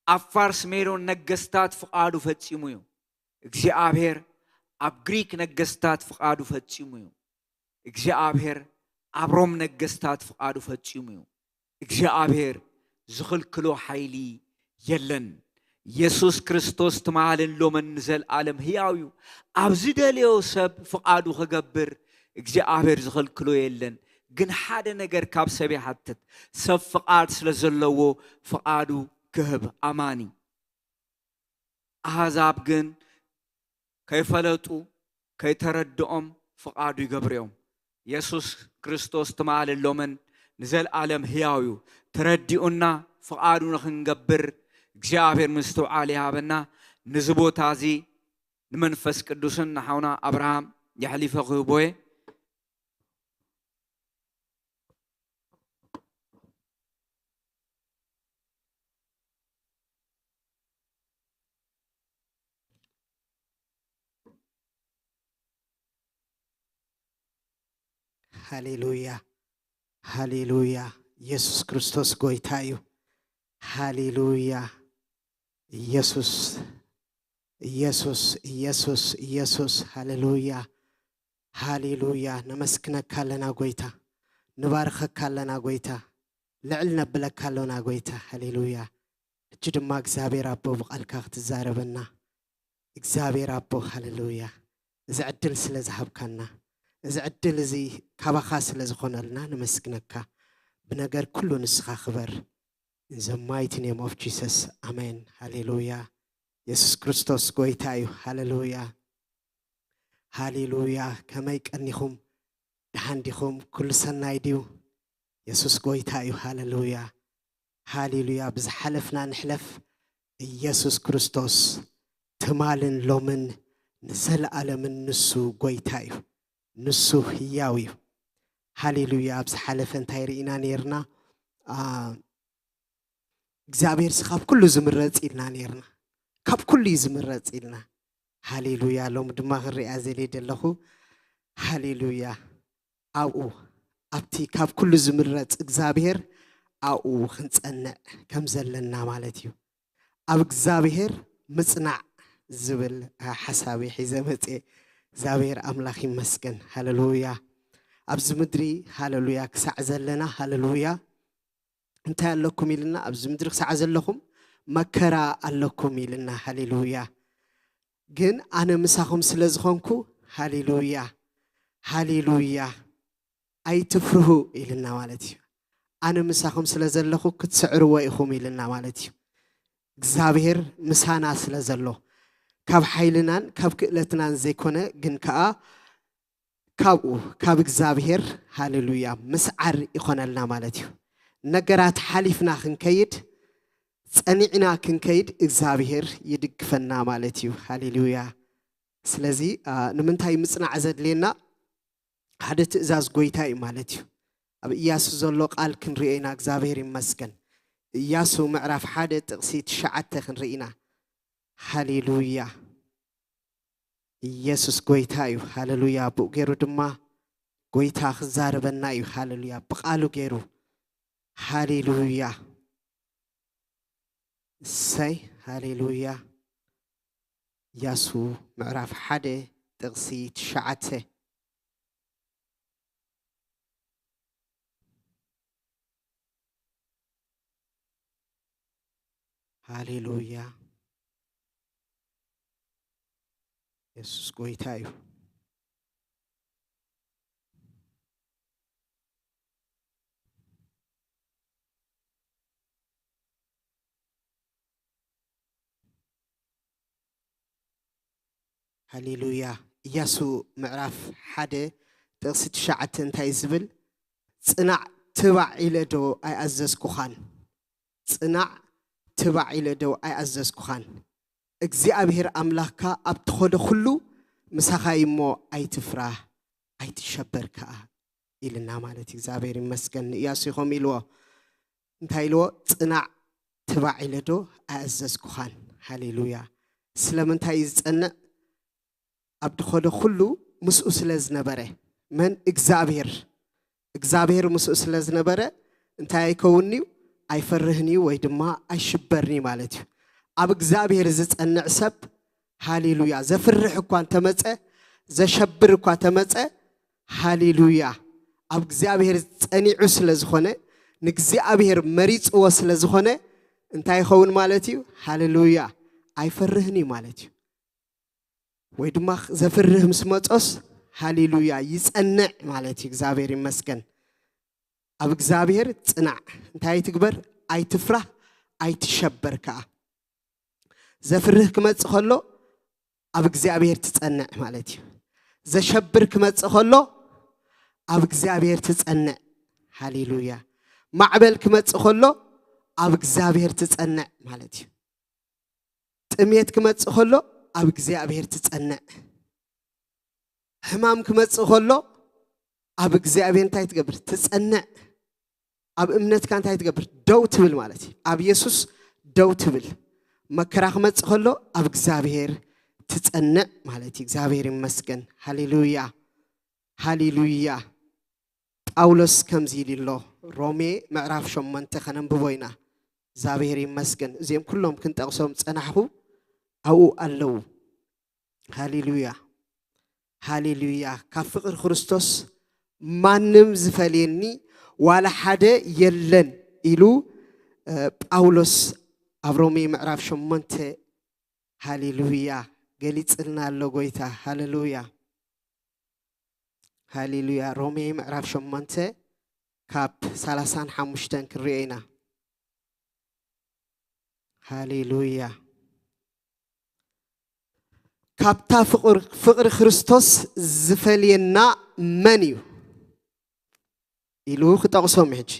ኣብ ፋርስ ሜዶን ነገስታት ፍቓዱ ፈጺሙ እዩ። እግዚኣብሔር ኣብ ግሪክ ነገስታት ፍቓዱ ፈጺሙ እዩ። እግዚኣብሔር ኣብ ሮም ነገስታት ፍቓዱ ፈጺሙ እዩ። እግዚኣብሔር ዝኽልክሎ ሓይሊ የለን። ኢየሱስ ክርስቶስ ትማልን ሎምን ንዘልኣለም ሕያው እዩ። ኣብ ዝደለዮ ሰብ ፍቓዱ ክገብር እግዚኣብሔር ዝኽልክሎ የለን። ግን ሓደ ነገር ካብ ሰብ ይሓትት። ሰብ ፍቓድ ስለ ዘለዎ ፍቓዱ ክህብ ኣማኒ። ኣህዛብ ግን ከይፈለጡ፣ ከይተረድኦም ፍቓዱ ይገብሩ እዮም። የሱስ ክርስቶስ ትማልን ሎምን ንዘልኣለም ሕያው እዩ። ተረዲኡና ፍቓዱ ንኽንገብር እግዚኣብሔር ምስትውዓል ይሃበና። ነዚ ቦታ እዚ ንመንፈስ ቅዱስን ንሓውና ኣብርሃም የሕሊፈ ክህቦ እየ። ሃሌሉያ፣ ሃሌሉያ። ኢየሱስ ክርስቶስ ጎይታ እዩ። ሃሌሉያ። ኢየሱስ፣ ኢየሱስ፣ ኢየሱስ፣ ኢየሱስ። ሃሌሉያ፣ ሃሌሉያ። ነመስግነካ ኣለና ጎይታ፣ ንባርኸካ ኣለና ጎይታ፣ ልዕል ነብለካ ኣለና ጎይታ። ሃሌሉያ። ሕጂ ድማ እግዚኣብሔር ኣቦ ብቓልካ ክትዛረበና እግዚኣብሔር ኣቦ፣ ሃሌሉያ። እዚ ዕድል ስለ ዝሃብካና፣ እዚ ዕድል እዚ ካባኻ ስለ ዝኾነልና ነመስግነካ። ብነገር ኩሉ ንስኻ ክበር። In the mighty name of Jesus, ኣሜን። ሃሌሉያ። የሱስ ክርስቶስ ጎይታ እዩ። ሃሌሉያ፣ ሃሌሉያ። ከመይ ቀኒኹም? ደሓን ዲኹም? ኩሉ ሰናይ ድዩ? የሱስ ጎይታ እዩ። ሃሌሉያ፣ ሃሌሉያ። ብዝሓለፍና ንሕለፍ። ኢየሱስ ክርስቶስ ትማልን ሎምን ንዘለኣለምን ንሱ ጎይታ እዩ። ንሱ ህያው እዩ። ሃሌሉያ። ኣብ ዝሓለፈ እንታይ ርኢና ነይርና? ኣ፣ እግዚኣብሔርሲ ካብ ኩሉ ዝምረጽ ኢልና ነይርና። ካብ ኩሉ እዩ ዝምረጽ ኢልና። ሃሌሉያ። ሎሚ ድማ ክንሪኣ ዘልየ ዘለኹ፣ ሃሌሉያ፣ ኣብኡ፣ ኣብቲ ካብ ኩሉ ዝምረጽ እግዚኣብሔር ኣብኡ ክንጸንዕ ከም ዘለና ማለት እዩ። ኣብ እግዚኣብሔር ምጽናዕ ዝብል ሓሳብ ሒዘ መጽየ። እግዚኣብሔር ኣምላኽ ይመስገን። ሃሌሉያ። ኣብዚ ምድሪ፣ ሃሌሉያ፣ ክሳዕ ዘለና፣ ሃሌሉያ፣ እንታይ ኣለኩም ኢልና፣ ኣብዚ ምድሪ ክሳዕ ዘለኹም መከራ ኣለኩም ኢልና። ሃሌሉያ። ግን ኣነ ምሳኹም ስለ ዝኾንኩ፣ ሃሌሉያ፣ ሃሌሉያ፣ ኣይትፍርሁ ኢልና ማለት እዩ። ኣነ ምሳኹም ስለ ዘለኹ ክትስዕርዎ ኢኹም ኢልና ማለት እዩ። እግዚኣብሔር ምሳና ስለ ዘሎ፣ ካብ ሓይልናን ካብ ክእለትናን ዘይኮነ፣ ግን ከኣ ካብኡ፣ ካብ እግዚኣብሔር፣ ሃሌሉያ፣ ምስዓር ይኾነልና ማለት እዩ። ነገራት ሓሊፍና ክንከይድ፣ ጸኒዕና ክንከይድ እግዚኣብሔር ይድግፈና ማለት እዩ። ሃሌሉያ። ስለዚ፣ ኣ፣ ንምንታይ ምጽናዕ ዘድልየና? ሓደ ትእዛዝ ጎይታ እዩ ማለት እዩ። ኣብ ኢያሱ ዘሎ ቃል ክንሪኦ ኢና። እግዚኣብሔር ይመስገን። ኢያሱ ምዕራፍ ሓደ ጥቕሲ ትሽዓተ ክንርኢ ኢና። ሃሌሉያ። ኢየሱስ ጎይታ እዩ። ሃሌሉያ። ብኡ ገይሩ ድማ ጎይታ ክዛረበና እዩ። ሃሌሉያ። ብቃሉ ገይሩ። ሃሌሉያ። እሰይ። ሃሌሉያ። ኢያሱ ምዕራፍ ሓደ ጥቕሲ ትሽዓተ። ሃሌሉያ። የሱስ ጎይታ እዩ። ሃሌሉያ። ኢያሱ ምዕራፍ ሓደ ጥቕሲ ትሽዓተ እንታይ ዝብል? "ጽናዕ ትባዕ ኢለ ዶ ኣይኣዘዝኩኻን? ጽናዕ ትባዕ ኢለ ዶ ኣይኣዘዝኩኻን? እግዚኣብሔር ኣምላኽካ ኣብ ትኸዶ ኩሉ ምሳኻ እዩ እሞ ኣይትፍራህ፣ ኣይትሸበር ከኣ" ኢልና ማለት እዩ። እግዚኣብሔር ይመስገን። ንኢያሱ ይኸም ኢልዎ። እንታይ ኢልዎ? "ጽናዕ ትባዕ ኢለ ዶ ኣያዘዝኩኻን?" ሃሌሉያ። ስለምንታይ እዩ ዝጸንዕ? ኣብ ድኸዶ ኩሉ ምስኡ ስለ ዝነበረ። መን? እግዚኣብሔር። እግዚኣብሔር ምስኡ ስለ ዝነበረ እንታይ ኣይከውን'ዩ? ኣይፈርህን'ዩ ወይ ድማ ኣይሽበርን'ዩ ማለት እዩ። ኣብ እግዚኣብሔር ዝጸንዕ ሰብ፣ ሃሌሉያ፣ ዘፍርሕ እኳ እንተመጸ፣ ዘሸብር እኳ ተመጸ፣ ሃሌሉያ፣ ኣብ እግዚኣብሔር ጸኒዑ ስለ ዝኾነ፣ ንእግዚኣብሔር መሪጽዎ ስለ ዝኾነ፣ እንታይ ይኸውን ማለት እዩ? ሃሌሉያ፣ ኣይፈርህን'ዩ ማለት እዩ። ወይ ድማ ዘፍርህ ምስ መጾስ፣ ሃሌሉያ፣ ይጸንዕ ማለት እዩ። እግዚኣብሔር ይመስገን። ኣብ እግዚኣብሔር ጽናዕ። እንታይ ኣይትግበር? ኣይትፍራህ፣ ኣይትሸበር ከኣ። ዘፍርህ ክመጽእ ከሎ፣ ኣብ እግዚኣብሔር ትጸንዕ ማለት እዩ። ዘሸብር ክመጽእ ከሎ፣ ኣብ እግዚኣብሔር ትጸንዕ። ሃሌሉያ። ማዕበል ክመጽእ ከሎ፣ ኣብ እግዚኣብሔር ትጸንዕ ማለት እዩ። ጥሜት ክመጽእ ከሎ፣ ኣብ እግዚኣብሔር ትጸንዕ። ሕማም ክመጽእ ከሎ፣ ኣብ እግዚኣብሔር እንታይ ትገብር? ትጸንዕ። ኣብ እምነትካ እንታይ ትገብር? ደው ትብል ማለት እዩ። ኣብ የሱስ ደው ትብል። መከራ ክመጽእ ከሎ፣ ኣብ እግዚኣብሔር ትጸንዕ ማለት እዩ። እግዚኣብሔር ይመስገን። ሃሌሉያ፣ ሃሌሉያ። ጳውሎስ ከምዚ ኢሉ ኣሎ። ሮሜ ምዕራፍ ሸሞንተ ከነንብቦ ኢና። እግዚኣብሔር ይመስገን። እዚኦም ኩሎም ክንጠቕሶም ጸናሕኹ፣ ኣብኡ ኣለዉ። ሃሌሉያ፣ ሃሌሉያ። "ካብ ፍቕሪ ክርስቶስ ማንም ዝፈልየኒ ዋላ ሓደ የለን" ኢሉ፣ እ፣ ጳውሎስ ኣብ ሮሜ ምዕራፍ ሸሞንተ፣ ሃሌሉያ፣ ገሊጽልና ኣሎ ጎይታ። ሃሌሉያ፣ ሃሌሉያ። ሮሜ ምዕራፍ ሸሞንተ ካብ ሰላሳን ሓሙሽተን ክንሪኦ ኢና። ሃሌሉያ። "ካብታ ፍቕር-፣ ፍቕሪ ክርስቶስ ዝፈልየና መን እዩ?" ኢሉ ክጠቕሶም እዩ ሕጂ።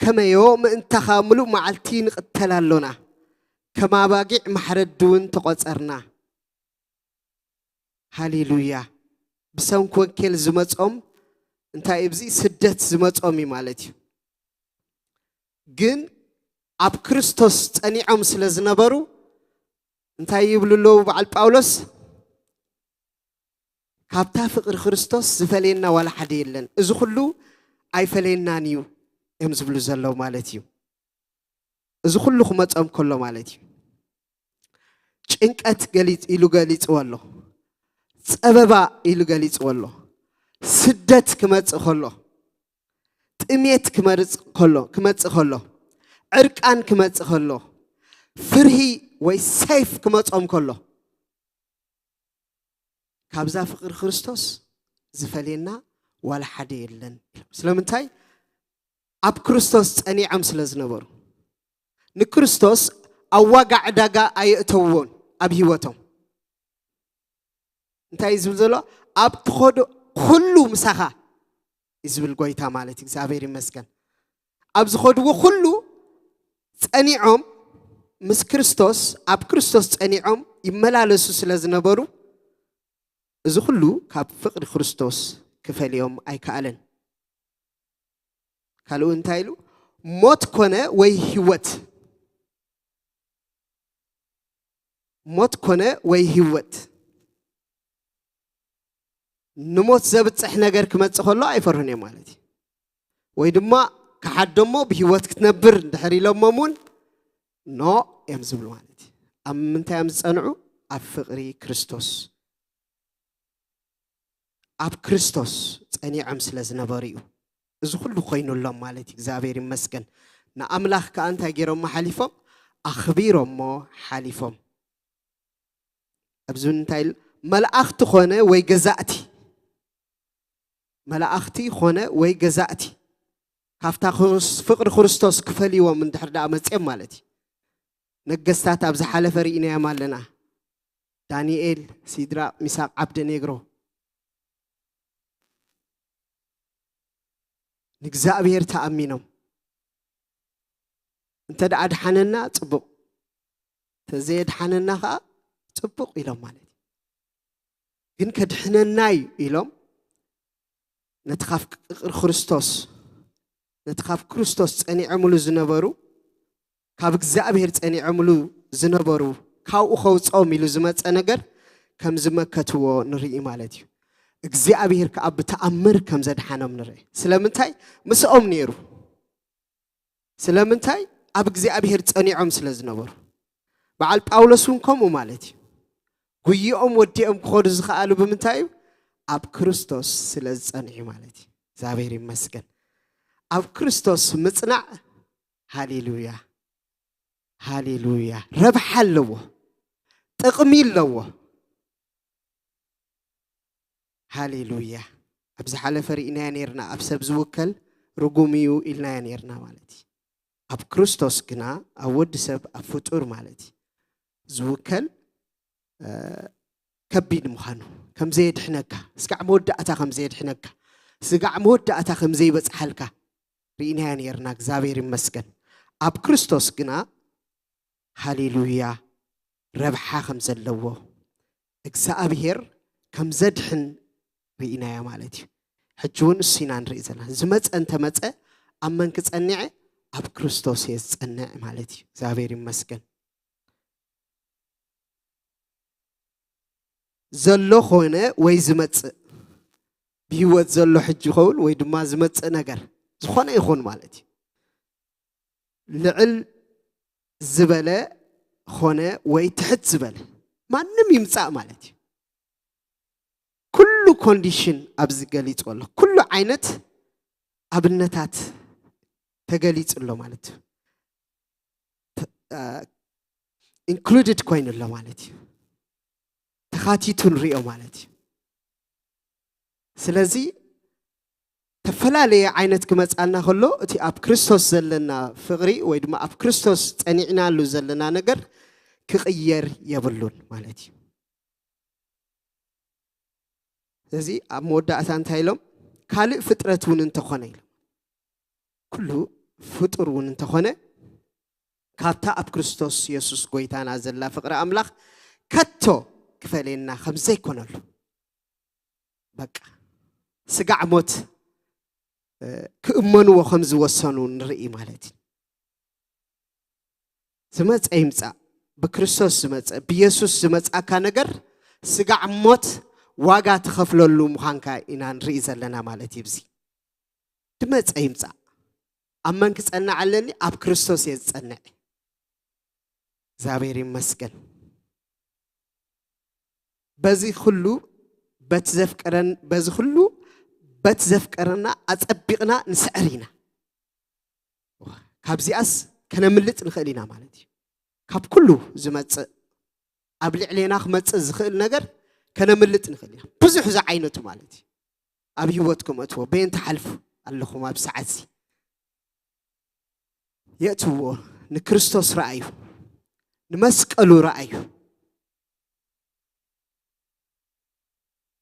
"ከመዮ ምእንታኻ ምሉእ መዓልቲ ንቕተል ኣሎና፣ ከም ኣባጊዕ ማሕረዲ እውን ተቖጸርና።" ሃሌሉያ። ብሰንኪ ወንጌል ዝመጾም እንታይ እዩ? ብዚ ስደት ዝመጾም እዩ ማለት እዩ። ግን ኣብ ክርስቶስ ጸኒዖም ስለ ዝነበሩ እንታይ ይብሉ ኣለዉ በዓል ጳውሎስ? "ካብታ ፍቕሪ ክርስቶስ ዝፈልየና ዋላ ሓደ የለን። እዚ ኩሉ ኣይፈለየናን እዩ" እዮም ዝብሉ ዘለዉ ማለት እዩ። እዚ ኩሉ ክመጾም ከሎ ማለት እዩ። ጭንቀት ገሊጽ-፣ ኢሉ ገሊጽዎ ኣሎ። ጸበባ ኢሉ ገሊጽዎ ኣሎ። ስደት ክመጽእ ከሎ፣ ጥሜት ክመርጽ ከሎ፣ ክመጽእ ከሎ፣ ዕርቃን ክመጽእ ከሎ፣ ፍርሂ ወይ ሰይፍ ክመጾም ከሎ፣ "ካብዛ ፍቕሪ ክርስቶስ ዝፈልየና ዋላ ሓደ የለን" ኢሎም። ስለምንታይ? ኣብ ክርስቶስ ጸኒዖም ስለ ዝነበሩ። ንክርስቶስ ኣብ ዋጋ ዕዳጋ ኣየእተውዎን ኣብ ህይወቶም። እንታይ እዩ ዝብል ዘሎ? "ኣብ ትኸዶ ኩሉ ምሳኻ" እዩ ዝብል ጎይታ ማለት እዩ። እግዚኣብሔር ይመስገን። ኣብ ዝኸድዎ ኩሉ ጸኒዖም፣ ምስ ክርስቶስ፣ ኣብ ክርስቶስ ጸኒዖም ይመላለሱ ስለ ዝነበሩ፣ እዚ ኩሉ ካብ ፍቕሪ ክርስቶስ ክፈልዮም ኣይከኣለን። ካልኡ እንታይ ኢሉ? ሞት ኮነ ወይ ህይወት፣ ሞት ኮነ ወይ ህይወት፣ ንሞት ዘብጽሕ ነገር ክመጽእ ከሎ ኣይፈርሁን እዮም ማለት እዩ። ወይ ድማ ክሓደሞ ብህይወት ክትነብር እንድሕር ኢሎሞም እውን ኖ እዮም ዝብሉ ማለት እዩ። ኣብ ምንታይ እዮም ዝጸንዑ? ኣብ ፍቕሪ ክርስቶስ። ኣብ ክርስቶስ ጸኒዖም ስለ ዝነበሩ እዩ እዚ ኩሉ ኮይኑሎም ማለት እዩ። እግዚኣብሔር ይመስገን። ንኣምላኽ ከኣ እንታይ ገይሮሞ ሓሊፎም? ኣኽቢሮሞ ሓሊፎም። ኣብዚ እንታይ ኢሉ? መላእኽቲ ኾነ ወይ ገዛእቲ፣ መላእኽቲ ኾነ ወይ ገዛእቲ ካብታ ክርስ-፣ ፍቕሪ ክርስቶስ ክፈልይዎም እንድሕር ደኣ መጺኦም ማለት እዩ። ነገስታት ኣብ ዝሓለፈ ርኢናዮም ኣለና። ዳንኤል፣ ሲድራቅ፣ ሚሳቅ፣ ዓብደኔግሮ ንእግዚኣብሔር ተኣሚኖም፣ እንተ ደኣ ድሓነና ጽቡቕ፣ እንተ ዘየድሓነና ኸኣ ጽቡቕ ኢሎም ማለት እዩ። ግን ከድሕነና እዩ ኢሎም ነቲ ካብ ፍቅሪ ክርስቶስ፣ ነቲ ካብ ክርስቶስ ጸኒዖምሉ ዝነበሩ፣ ካብ እግዚኣብሔር ጸኒዖምሉ ዝነበሩ፣ ካብኡ ከውጽኦም ኢሉ ዝመጸ ነገር ከም ዝመከትዎ ንርኢ ማለት እዩ። እግዚኣብሔር ከኣ ብተኣምር ከም ዘድሓኖም ንርኢ። ስለምንታይ? ምስኦም ነይሩ። ስለምንታይ? ኣብ እግዚኣብሔር ጸኒዖም ስለ ዝነበሩ። በዓል ጳውሎስ እውን ከምኡ ማለት እዩ። ጉይኦም ወዲኦም ክኸዱ ዝኸኣሉ ብምንታይ እዩ? ኣብ ክርስቶስ ስለ ዝጸንዑ ማለት እዩ። እግዚኣብሔር ይመስገን። ኣብ ክርስቶስ ምጽናዕ፣ ሃሌሉያ፣ ሃሌሉያ፣ ረብሓ ኣለዎ፣ ጥቕሚ ኣለዎ። ሃሌሉያ። ኣብ ዝሓለፈ ርኢናዮ ነይርና፣ ኣብ ሰብ ዝውከል ርጉም እዩ ኢልናዮ ነይርና ማለት እዩ። ኣብ ክርስቶስ ግና፣ ኣብ ወዲ ሰብ፣ ኣብ ፍጡር ማለት እዩ፣ ዝውከል፣ እ፣ ከቢድ ምዃኑ፣ ከም ዘየድሕነካ፣ ስጋዕ መወዳእታ ከም ዘየድሕነካ፣ ስጋዕ መወዳእታ ከም ዘይበጽሓልካ ርኢናዮ ነይርና። እግዚኣብሔር ይመስገን። ኣብ ክርስቶስ ግና፣ ሃሌሉያ፣ ረብሓ ከም ዘለዎ፣ እግዚኣብሔር ከም ዘድሕን ርኢናዮ ማለት እዩ። ሕጂ እውን እሱ ኢና ንርኢ ዘለና። ዝመጸ እንተመጸ፣ ኣብ መን ክጸንዐ? ኣብ ክርስቶስ እየ ዝጸንዕ ማለት እዩ። እግዚኣብሔር ይመስገን። ዘሎ ኾነ ወይ ዝመጽእ፣ ብህይወት ዘሎ ሕጂ ይኸውን ወይ ድማ ዝመጽእ ነገር፣ ዝኾነ ይኹን ማለት እዩ። ልዕል ዝበለ ኾነ ወይ ትሕት ዝበለ፣ ማንም ይምጻእ ማለት እዩ። ኩሉ ኮንዲሽን ኣብዚ ገሊጹ ኣሎ። ኩሉ ዓይነት ኣብነታት ተገሊጹ ኣሎ ማለት እዩ። ተ-፣ አ፣ ኢንክሉድድ ኮይኑ ኣሎ ማለት እዩ። ተኻቲቱ ንሪኦ ማለት እዩ። ስለዚ፣ ተፈላለየ ዓይነት ክመጻልና ከሎ፣ እቲ ኣብ ክርስቶስ ዘለና ፍቕሪ ወይ ድማ ኣብ ክርስቶስ ጸኒዕናሉ ዘለና ነገር ክቕየር የብሉን ማለት እዩ። ስለዚ፣ ኣብ መወዳእታ እንታይ ኢሎም? ካልእ ፍጥረት እውን እንተኾነ ኢሎም። ኩሉ ፍጡር እውን እንተኾነ፣ ካብታ ኣብ ክርስቶስ የሱስ ጎይታና ዘላ ፍቕሪ ኣምላኽ ከቶ ክፈልየና ከም ዘይኮነሉ። በቃ፣ ስጋዕ ሞት፣ እ፣ ክእመንዎ ከም ዝወሰኑ ንርኢ ማለት እዩ። ዝመጸ ይምጻእ፣ ብክርስቶስ ዝመጸ፣ ብየሱስ ዝመጻካ ነገር፣ ስጋዕ ሞት ዋጋ ትኸፍለሉ ምዃንካ ኢና ንርኢ ዘለና ማለት እዩ። እዚ ዝመጸ ይምጻእ፣ ኣብ መን ክጸንዕ ኣለኒ? ኣብ ክርስቶስ እየ ዝጸንዕ። እግዚኣብሔር ይመስገን። በዚ ኩሉ በት ዘፍቀረን-፣ በዚ ኩሉ በት ዘፍቀረና ኣጸቢቕና ንስዕር ኢና። ካብዚኣስ ከነምልጥ ንኽእል ኢና ማለት እዩ። ካብ ኩሉ ዝመጽእ፣ ኣብ ልዕሌና ክመጽእ ዝኽእል ነገር ከነምልጥ ንኽእል ኢና። ብዙሕ ዝዓይነቱ ማለት እዩ። ኣብ ህይወትኩም እትዎ፣ በየን ትሓልፉ ኣለኹም ኣብ ሰዓትዚ? የእትዎ፣ ንክርስቶስ ረኣዩ፣ ንመስቀሉ ረኣዩ።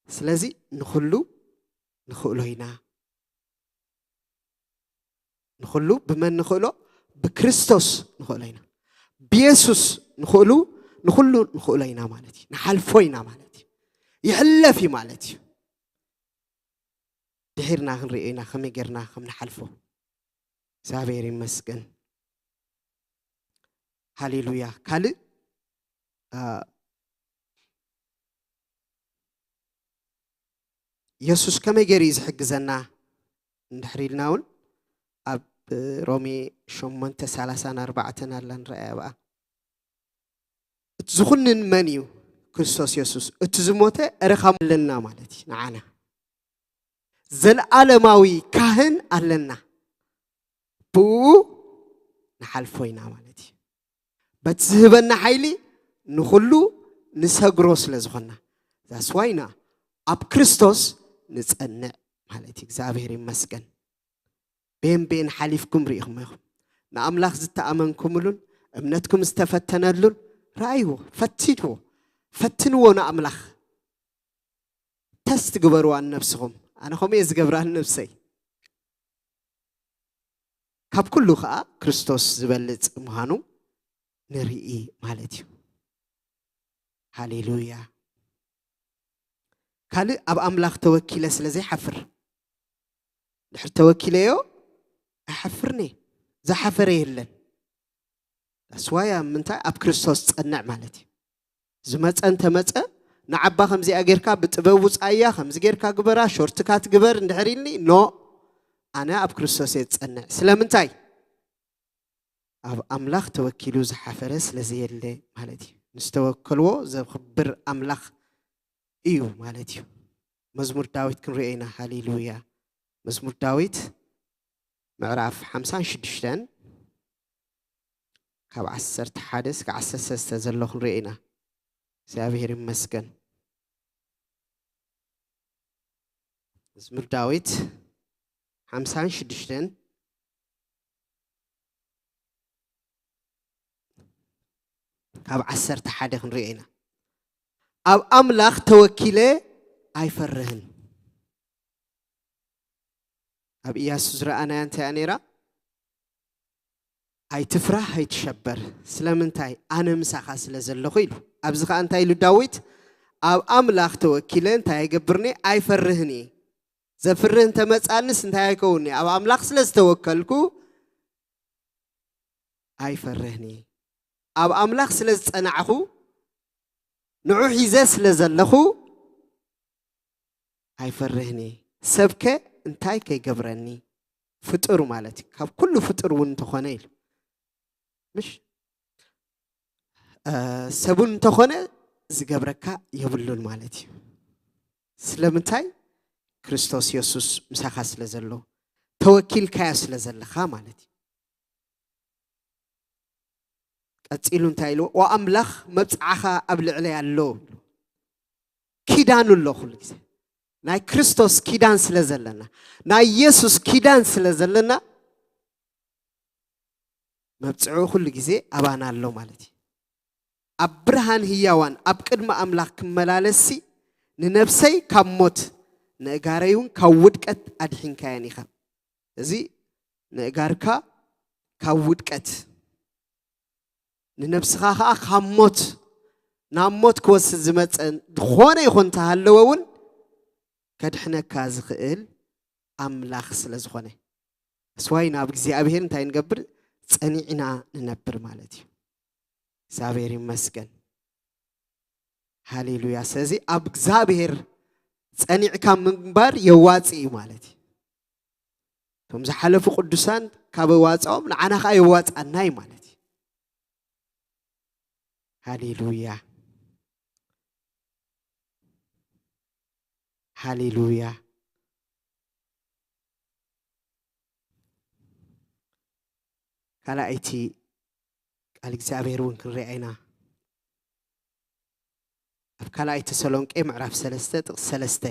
ስለዚ ንኹሉ ንኽእሎ ኢና። ንኹሉ ብመን ንኽእሎ? ብክርስቶስ ንኽእሎ ኢና። ብየሱስ ንኽእሉ፣ ንኹሉ ንኽእሎ ኢና ማለት እዩ። ንሓልፎ ኢና ማለት እዩ። ይሕለፍ እዩ ማለት እዩ። ድሒርና ክንሪኦ ኢና ከመይ ጌርና ከም ንሓልፎ። እግዚኣብሔር ይመስገን። ሃሌሉያ። ካልእ የሱስ ከመይ ገይሩ እዩ ዝሕግዘና እንድሕር ኢልና እውን ኣብ ሮሜ ሸሞንተ ሰላሳን ኣርባዕተን ኣላ ንረኣያ ብኣ። እቲ ዝኹንን መን እዩ? ክርስቶስ የሱስ። እቲ ዝሞተ እረኻም ኣለና ማለት እዩ። ንዓና ዘለዓለማዊ ካህን ኣለና። ብኡ ንሓልፎ ኢና ማለት እዩ። በቲ ዝህበና ሓይሊ ንኹሉ ንሰግሮ ስለ ዝኾንና። ዛስዋይና ኣብ ክርስቶስ ንጸንዕ ማለት እዩ። እግዚኣብሔር ይመስገን። ቤን ቤን ሓሊፍኩም ርኢኹም ኢኹም። ንኣምላኽ ዝተኣመንኩምሉን እምነትኩም ዝተፈተነሉን ረኣይዎ፣ ፈትንዎ፣ ፈትንዎ ንኣምላኽ። ተስት ግበርዋ ንነብስኹም። ኣነ ከምኡ እየ ዝገብራ ንነብሰይ። ካብ ኩሉ ኸዓ ክርስቶስ ዝበልጽ ምዃኑ ንርኢ ማለት እዩ። ሃሌሉያ። ካልእ ኣብ ኣምላኽ ተወኪለ ስለ ዘይሓፍር። ድሕር ተወኪለዮ ኣይሓፍርኒ። ዝሓፈረ የለን። ዳስዋይ ኣብ ምንታይ ኣብ ክርስቶስ ጸንዕ ማለት እዩ። ዝመጸ እንተመጸ ንዓባ ከምዚኣ ጌርካ ብጥበብ ውጻያ ከምዚ ጌርካ ግበራ ሾርትካት ግበር እንድሕር ኢልኒ ኖ ኣነ ኣብ ክርስቶስ እየ ዝጸንዕ። ስለምንታይ? ኣብ ኣምላኽ ተወኪሉ ዝሓፈረ ስለ ዘየለ ማለት እዩ። ንዝተወከልዎ ዘኽብር ኣምላኽ እዩ ማለት እዩ። መዝሙር ዳዊት ክንሪኦ ኢና። ሃሌሉያ። መዝሙር ዳዊት ምዕራፍ ሓምሳን ሽዱሽተን ካብ ዓሰርተ ሓደ እስከ ዓሰርተ ሰለስተ ዘሎ ክንሪኦ ኢና። እግዚኣብሔር ይመስገን። መዝሙር ዳዊት ሓምሳን ሽዱሽተን ካብ ዓሰርተ ሓደ ክንሪኦ ኢና። ኣብ ኣምላኽ ተወኪለ ኣይፈርህን። ኣብ ኢያሱ ዝረኣናያ እንታይ እያ ነይራ? ኣይትፍራህ ኣይትሸበር። ስለምንታይ? ኣነ ምሳኻ ስለ ዘለኹ ኢሉ። ኣብዚ ኸዓ እንታይ ኢሉ ዳዊት? ኣብ ኣምላኽ ተወኪለ እንታይ ኣይገብርኒ? ኣይፈርህን እየ። ዘፍርህ እንተመጻንስ እንታይ ኣይከውንኒ? ኣብ ኣምላኽ ስለ ዝተወከልኩ ኣይፈርህን እየ። ኣብ ኣምላኽ ስለ ዝጸናዕኹ ንዑ ሒዘ ስለ ዘለኹ ኣይፈርህን እየ። ሰብከ እንታይ ከይገብረኒ? ፍጡር ማለት እዩ። ካብ ኩሉ ፍጡር እውን እንተኾነ ኢሉ ምሽ ሰቡን እንተኾነ ዝገብረካ የብሉን ማለት እዩ። ስለምንታይ? ክርስቶስ የሱስ ምሳኻ ስለ ዘሎ ተወኪልካዮ ስለ ዘለኻ ማለት እዩ። ቀጺሉ እንታይ ኢሉ? ወኣምላኽ መብጽዓኻ ኣብ ልዕለይ ኣሎ። ኪዳኑ ኣሎ ኩሉ ግዜ። ናይ ክርስቶስ ኪዳን ስለ ዘለና፣ ናይ የሱስ ኪዳን ስለ ዘለና መብጽዑ ኩሉ ግዜ ኣባና ኣሎ ማለት እዩ። ኣብ ብርሃን ህያዋን ኣብ ቅድሚ ኣምላኽ ክመላለስሲ ንነብሰይ ካብ ሞት ንእጋረይ እውን ካብ ውድቀት ኣድሒንካየን ኢኻ። እዚ ንእጋርካ ካብ ውድቀት ንነብስኻ ኸዓ ካብ ሞት ናብ ሞት ክወስድ ዝመፀ ዝኾነ ይኹን እንተሃለወ እውን ከድሕነካ ዝኽእል ኣምላኽ ስለ ዝኾነ እስዋይ ናብ እግዚኣብሔር እንታይ ንገብር? ፀኒዕና ንነብር ማለት እዩ። እግዚኣብሔር ይመስገን። ሃሌሉያ። ስለዚ ኣብ እግዚኣብሔር ጸኒዕካ ምንባር የዋጽእ እዩ ማለት እዩ። እቶም ዝሓለፉ ቅዱሳን ካብ ዋጻኦም ንዓና ኸዓ የዋጽኣና እዩ ማለት እዩ። ሃሌሉያ። ሃሌሉያ። ካልኣይቲ ቃል እግዚኣብሔር እውን ክንሪኣ ኢና። ኣብ ካልኣይ ተሰሎንቄ ምዕራፍ ሰለስተ ጥቕሲ ሰለስተ።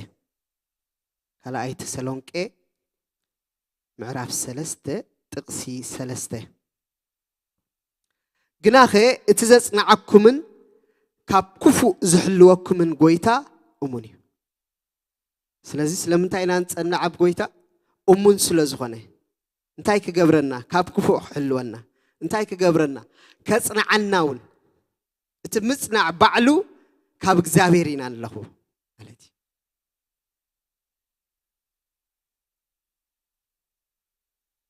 ካልኣይ ተሰሎንቄ ምዕራፍ ሰለስተ ጥቕሲ ሰለስተ። ግናኸ እቲ ዘጽንዓኩምን ካብ ክፉእ ዝሕልወኩምን ጐይታ እሙን እዩ። ስለዚ ስለምንታይ ኢና ንጸንዕ ኣብ ጐይታ? እሙን ስለ ዝኾነ። እንታይ ክገብረና? ካብ ክፉእ ክሕልወና። እንታይ ክገብረና? ከጽንዓና እውን። እቲ ምጽናዕ ባዕሉ ካብ እግዚኣብሔር ኢና ንለኽቦ ማለት እዩ።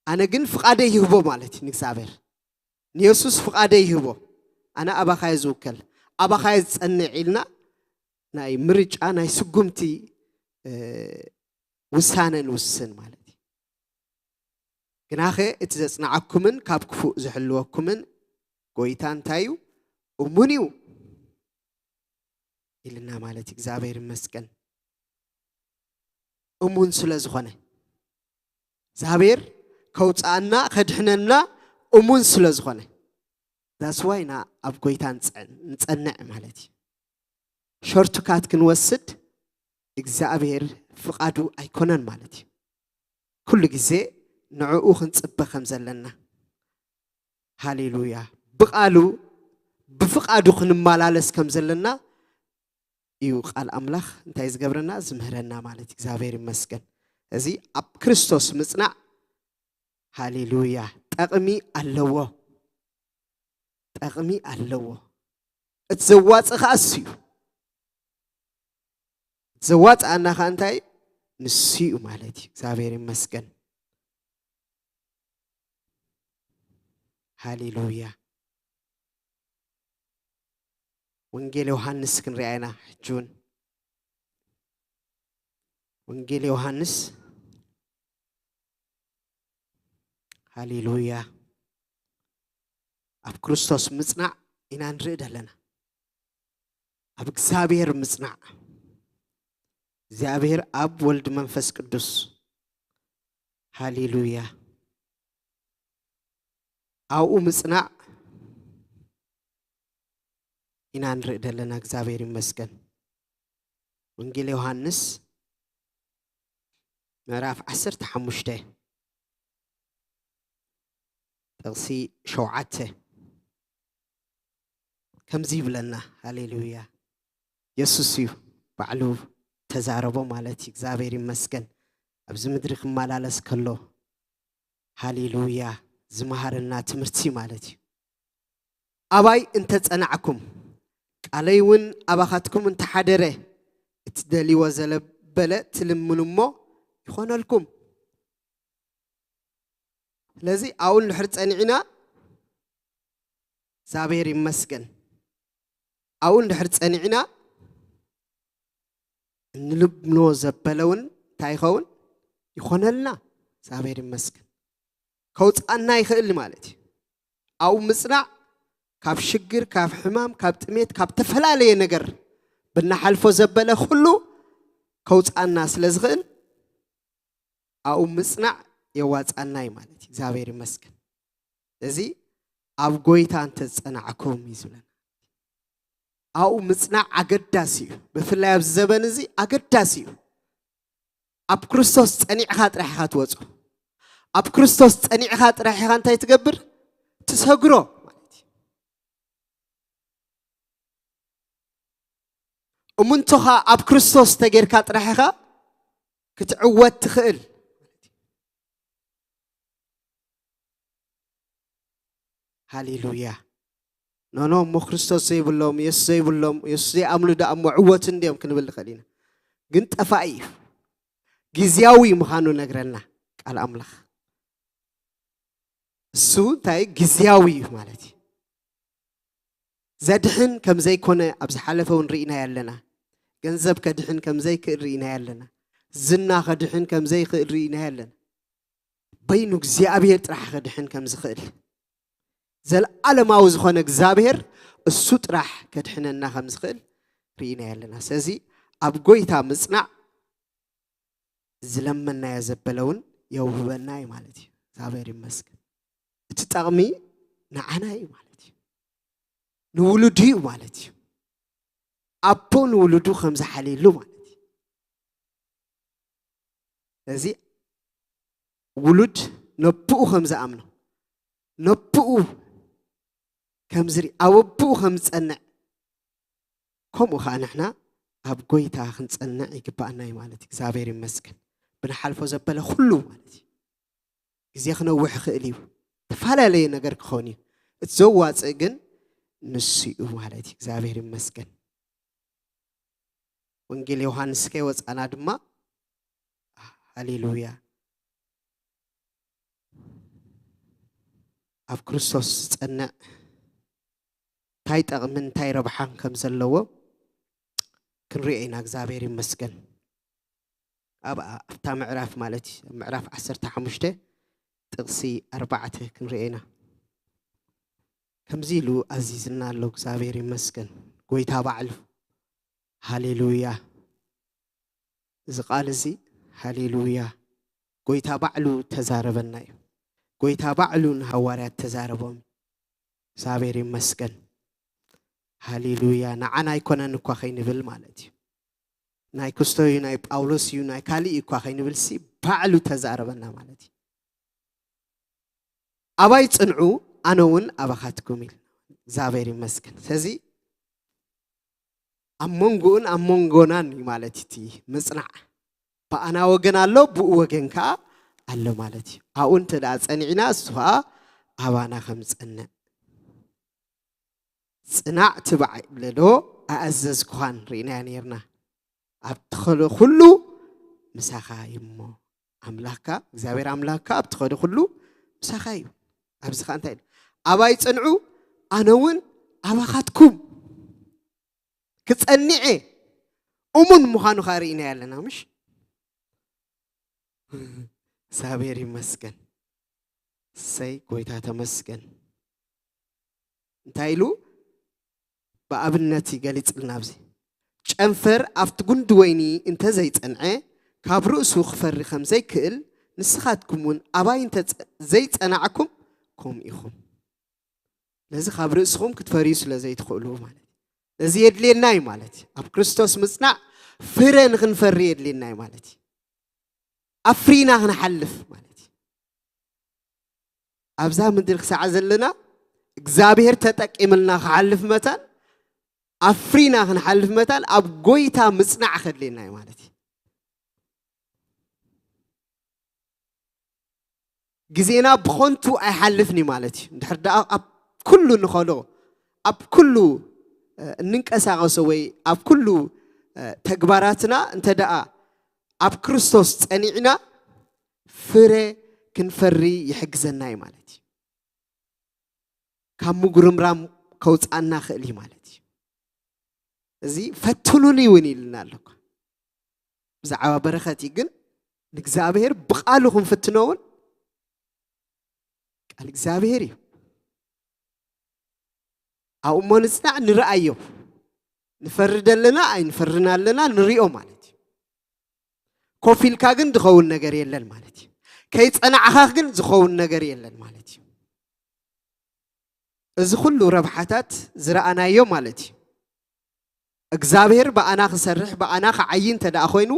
ኣነ ግን ፍቓደይ ይህቦ ማለት እዩ ንእግዚኣብሔር። ንየሱስ ፍቓደይ ይህቦ። ኣነ ኣባኻ እየ ዝውከል፣ ኣባኻ እየ ዝጸንዕ ኢልና ናይ ምርጫ፣ ናይ ስጉምቲ፣ እ፣ ውሳነ ንውስን ማለት እዩ። ግናኸ እቲ ዘጽንዓኩምን ካብ ክፉእ ዝሕልወኩምን ጎይታ እንታይ እዩ? እሙን እዩ ኢልና ማለት እዩ። እግዚኣብሔር ይመስገን። እሙን ስለ ዝኾነ፣ እግዚኣብሔር ከውፅኣና ከድሕነና እሙን ስለ ዝኾነ፣ that's why ና ኣብ ጎይታ ንጸ-፣ ንጸንዕ ማለት እዩ። ሾርትካት ክንወስድ እግዚኣብሔር ፍቓዱ ኣይኮነን ማለት እዩ። ኩሉ ግዜ ንዕኡ ክንጽበ ከም ዘለና፣ ሃሌሉያ፣ ብቓሉ ብፍቓዱ ክንመላለስ ከም ዘለና እዩ ቃል ኣምላኽ እንታይ ዝገብረና? ዝምህረና ማለት እዩ። እግዚኣብሔር ይመስገን። እዚ ኣብ ክርስቶስ ምጽናዕ፣ ሃሌሉያ፣ ጠቕሚ ኣለዎ። ጠቕሚ ኣለዎ። እቲ ዘዋጽእ ኸኣ እሱ እዩ። እቲ ዘዋጽኣና ኸኣ እንታይ? ንሱ እዩ ማለት እዩ። እግዚኣብሔር ይመስገን። ሃሌሉያ። ወንጌል ዮሃንስ ክንሪኣ ኢና ሕጂ እውን። ወንጌል ዮሃንስ፣ ሃሌሉያ። ኣብ ክርስቶስ ምጽናዕ ኢና ንርኢ ዘለና። ኣብ እግዚኣብሔር ምጽናዕ። እግዚኣብሔር ኣብ፣ ወልድ፣ መንፈስ ቅዱስ። ሃሌሉያ። ኣብኡ ምጽናዕ ኢና ንርኢ ዘለና። እግዚኣብሔር ይመስገን። ወንጌል ዮሃንስ ምዕራፍ ዓሰርተ ሓሙሽተ ጥቕሲ ሸውዓተ ከምዚ ይብለና። ሃሌሉያ። የሱስ እዩ ባዕሉ ተዛረቦ ማለት እዩ። እግዚኣብሔር ይመስገን። ኣብዚ ምድሪ ክመላለስ ከሎ፣ ሃሌሉያ፣ ዝመሃረና ትምህርቲ ማለት እዩ። ኣባይ እንተ ጸናዕኩም፣ ቃለይ እውን ኣባኻትኩም እንተ ሓደረ፣ እትደልይዎ ዘለበለ ትልምኑ እሞ ይኾነልኩም። ስለዚ ኣብኡ እንድሕር ጸኒዕና፣ እግዚኣብሔር ይመስገን። ኣብኡ እንድሕር ጸኒዕና፣ እንልምኖ ዘበለ እውን እንታይ ይኸውን? ይኾነልና። እግዚኣብሔር ይመስገን። ከውፅኣና ይኽእል ማለት እዩ። ኣብኡ ምጽናዕ ካብ ሽግር፣ ካብ ሕማም፣ ካብ ጥሜት፣ ካብ ተፈላለየ ነገር ብናሓልፎ ዘበለ ኩሉ ከውፅኣና ስለ ዝኽእል ኣብኡ ምጽናዕ የዋፅኣና እዩ ማለት እዩ። እግዚኣብሔር ይመስገን። እዚ ኣብ ጎይታ እንተዝጸናዕኩም እዩ ዝብለና። ኣብኡ ምጽናዕ ኣገዳሲ እዩ። ብፍላይ ኣብዚ ዘበን እዚ ኣገዳሲ እዩ። ኣብ ክርስቶስ ጸኒዕኻ ጥራሕ ኢኻ ትወጾ። ኣብ ክርስቶስ ጸኒዕኻ ጥራሕ ኢኻ እንታይ ትገብር? ትሰግሮ ማለት እዩ። እምንቶኻ ኣብ ክርስቶስ ተጌርካ ጥራሕ ኢኻ ክትዕወት ትኽእል። ሃሌሉያ። ኖኖ፣ እሞ ክርስቶስ ዘይብሎም፣ የሱስ ዘይብሎም፣ የሱስ ዘይኣምኑ ደኣ እሞ ዕወት እንድዮም ክንብል ንኽእል ኢና። ግን ጠፋኢ እዩ። ግዝያዊ ምዃኑ ነግረና ቃል ኣምላኽ። እሱ እንታይ ግዝያዊ እዩ ማለት እዩ። ዘድሕን ከም ዘይኮነ ኣብ ዝሓለፈ እውን ርኢናዮ ኣለና። ገንዘብ ከድሕን ከም ዘይክእል ርኢናዮ ኣለና። ዝና ከድሕን ከም ዘይክእል ርኢናዮ ኣለና። በይኑ እግዚኣብሔር ጥራሕ ከድሕን ከም ዝኽእል፣ ዘለዓለማዊ ዝኾነ እግዚኣብሔር እሱ ጥራሕ ከድሕነና ከም ዝኽእል ርኢናዮ ኣለና። ስለዚ ኣብ ጎይታ ምጽናዕ ዝለመናዮ ዘበለ እውን የውህበና እዩ ማለት እዩ። እግዚኣብሔር ይመስገን። እቲ ጠቕሚ ንዓና እዩ ማለት እዩ። ንውሉዱ እዩ ማለት እዩ። ኣቦ ንውሉዱ ከም ዝሓልየሉ ማለት እዩ። እዚ ውሉድ ነብኡ ከም ዝኣምኖ፣ ነብኡ ከም ዝርኢ፣ ኣብ ኣቦኡ ከም ዝጸንዕ፣ ከምኡ ኸዓ ንሕና ኣብ ጎይታ ክንጸንዕ ይግባኣና እዩ ማለት እዩ። እግዚኣብሔር ይመስገን። ብንሓልፎ ዘበለ ኩሉ ማለት እዩ። ግዜ ክነውሕ ይኽእል እዩ። ዝተፈላለየ ነገር ክኸውን እዩ። እቲ ዘዋጽእ ግን ንሱ እዩ ማለት እዩ። እግዚኣብሔር ይመስገን። ወንጌል ዮሃንስ ከይወጻና ድማ፣ ሃሌሉያ፣ ኣብ ክርስቶስ ዝጸንዕ እንታይ ጠቕምን እንታይ ረብሓን ከም ዘለዎ ክንሪኦ ኢና። እግዚኣብሔር ይመስገን። ኣብ ኣብታ ምዕራፍ ማለት እዩ፣ ምዕራፍ ዓሰርተ ሓሙሽተ ጥቕሲ ኣርባዕተ ክንሪኦ ኢና። ከምዚ ኢሉ ኣዚዝና ኣሎ። እግዚኣብሔር ይመስገን። ጎይታ ባዕሉ። ሃሌሉያ። እዚ ቃል እዚ፣ ሃሌሉያ፣ ጎይታ ባዕሉ ተዛረበና እዩ። ጎይታ ባዕሉ ንሃዋርያት ተዛረቦም። እግዚኣብሔር ይመስገን። ሃሌሉያ። ንዓና ኣይኮነን እኳ ከይንብል ማለት እዩ። ናይ ክስቶ እዩ፣ ናይ ጳውሎስ እዩ፣ ናይ ካልእ እዩ እኳ ከይንብል ሲ፣ ባዕሉ ተዛረበና ማለት እዩ። ኣባይ ጽንዑ፣ ኣነ እውን ኣባኻትኩም ኢል። እግዚኣብሔር ይመስገን። ስለዚ ኣብ መንጎኡን ኣብ መንጎናን እዩ ማለት እቲ ምጽናዕ። ብኣና ወገን ኣሎ፣ ብኡ ወገን ከኣ ኣሎ ማለት እዩ። ኣብኡ እንተ ደኣ ጸኒዕና፣ እሱ ከኣ ኣባና ከም ዝጸንዕ። ጽናዕ ትባዕ ይብለ ዶ? ኣኣዘዝኩኻን ርኢናዮ ነይርና። ኣብ ትኸዶ ኩሉ ምሳኻ እዩ እሞ፣ ኣምላኽካ፣ እግዚኣብሔር ኣምላኽካ ኣብ ትኸዶ ኩሉ ምሳኻ እዩ። ኣብዚ ኸኣ እንታይ ኢሉ? ኣባይ ጽንዑ፣ ኣነ እውን ኣባኻትኩም። ክጸኒዐ እሙን ምዃኑ ኸኣ ርኢናዮ ኣለና፣ ምሽ? እግዚኣብሔር ይመስገን። እሰይ፣ ጎይታ ተመስገን። እንታይ ኢሉ? ብኣብነት ይገሊጽልና ኣብዚ። ጨንፈር ኣብቲ ጉንዲ ወይኒ እንተ ዘይጸንዐ፣ ካብ ርእሱ ክፈሪ ከም ዘይክእል፣ ንስኻትኩም እውን ኣባይ እንተ ጸ-፣ ዘይጸናዕኩም፣ ከምኡ ኢኹም። ነዚ ካብ ርእስኹም ክትፈርዩ ስለ ዘይትኽእሉ ማለት እዩ። ነዚ የድልየና እዩ ማለት እዩ። ኣብ ክርስቶስ ምጽናዕ ፍረ ንኽንፈሪ የድልየና እዩ ማለት እዩ። ኣፍሪና ክንሓልፍ ማለት እዩ። ኣብዛ ምድሪ ክሳዕ ዘለና እግዚኣብሔር ተጠቂምልና ክሓልፍ መታን፣ ኣፍሪና ክንሓልፍ መታን ኣብ ጎይታ ምጽናዕ ከድልየና እዩ ማለት እዩ። ግዜና ብኾንቱ ኣይሓልፍን እዩ ማለት እዩ። እንድሕር ደኣ ኣብ ኩሉ ንኸዶ፣ ኣብ ኩሉ፣ እ፣ እንንቀሳቐሶ ወይ ኣብ ኩሉ፣ እ፣ ተግባራትና እንተ ደኣ ኣብ ክርስቶስ ጸኒዕና፣ ፍረ ክንፈሪ ይሕግዘና እዩ ማለት እዩ። ካብ ምጉርምራም ከውጽኣና ክእል እዩ ማለት እዩ። እዚ ፈትኑኒ እውን ኢልና ኣሎ እኮ። ብዛዕባ በረኸት እዩ፣ ግን ንእግዚኣብሔር ብቓሉ ክንፍትኖ እውን ቃል እግዚኣብሔር እዩ። ኣብኡ እሞ ንጽናዕ፣ ንርኣዮ። ንፈርድ ኣለና ኣይንፈርን ኣለና ንሪኦ ማለት እዩ። ኮፍ ኢልካ ግን ዝኸውን ነገር የለን ማለት እዩ። ከይጸናዕኻ ግን ዝኸውን ነገር የለን ማለት እዩ። እዚ ኩሉ ረብሓታት ዝረኣናዮ ማለት እዩ። እግዚኣብሔር ብኣና ክሰርሕ፣ ብኣና ክዓዪ እንተ ደኣ ኮይኑ፣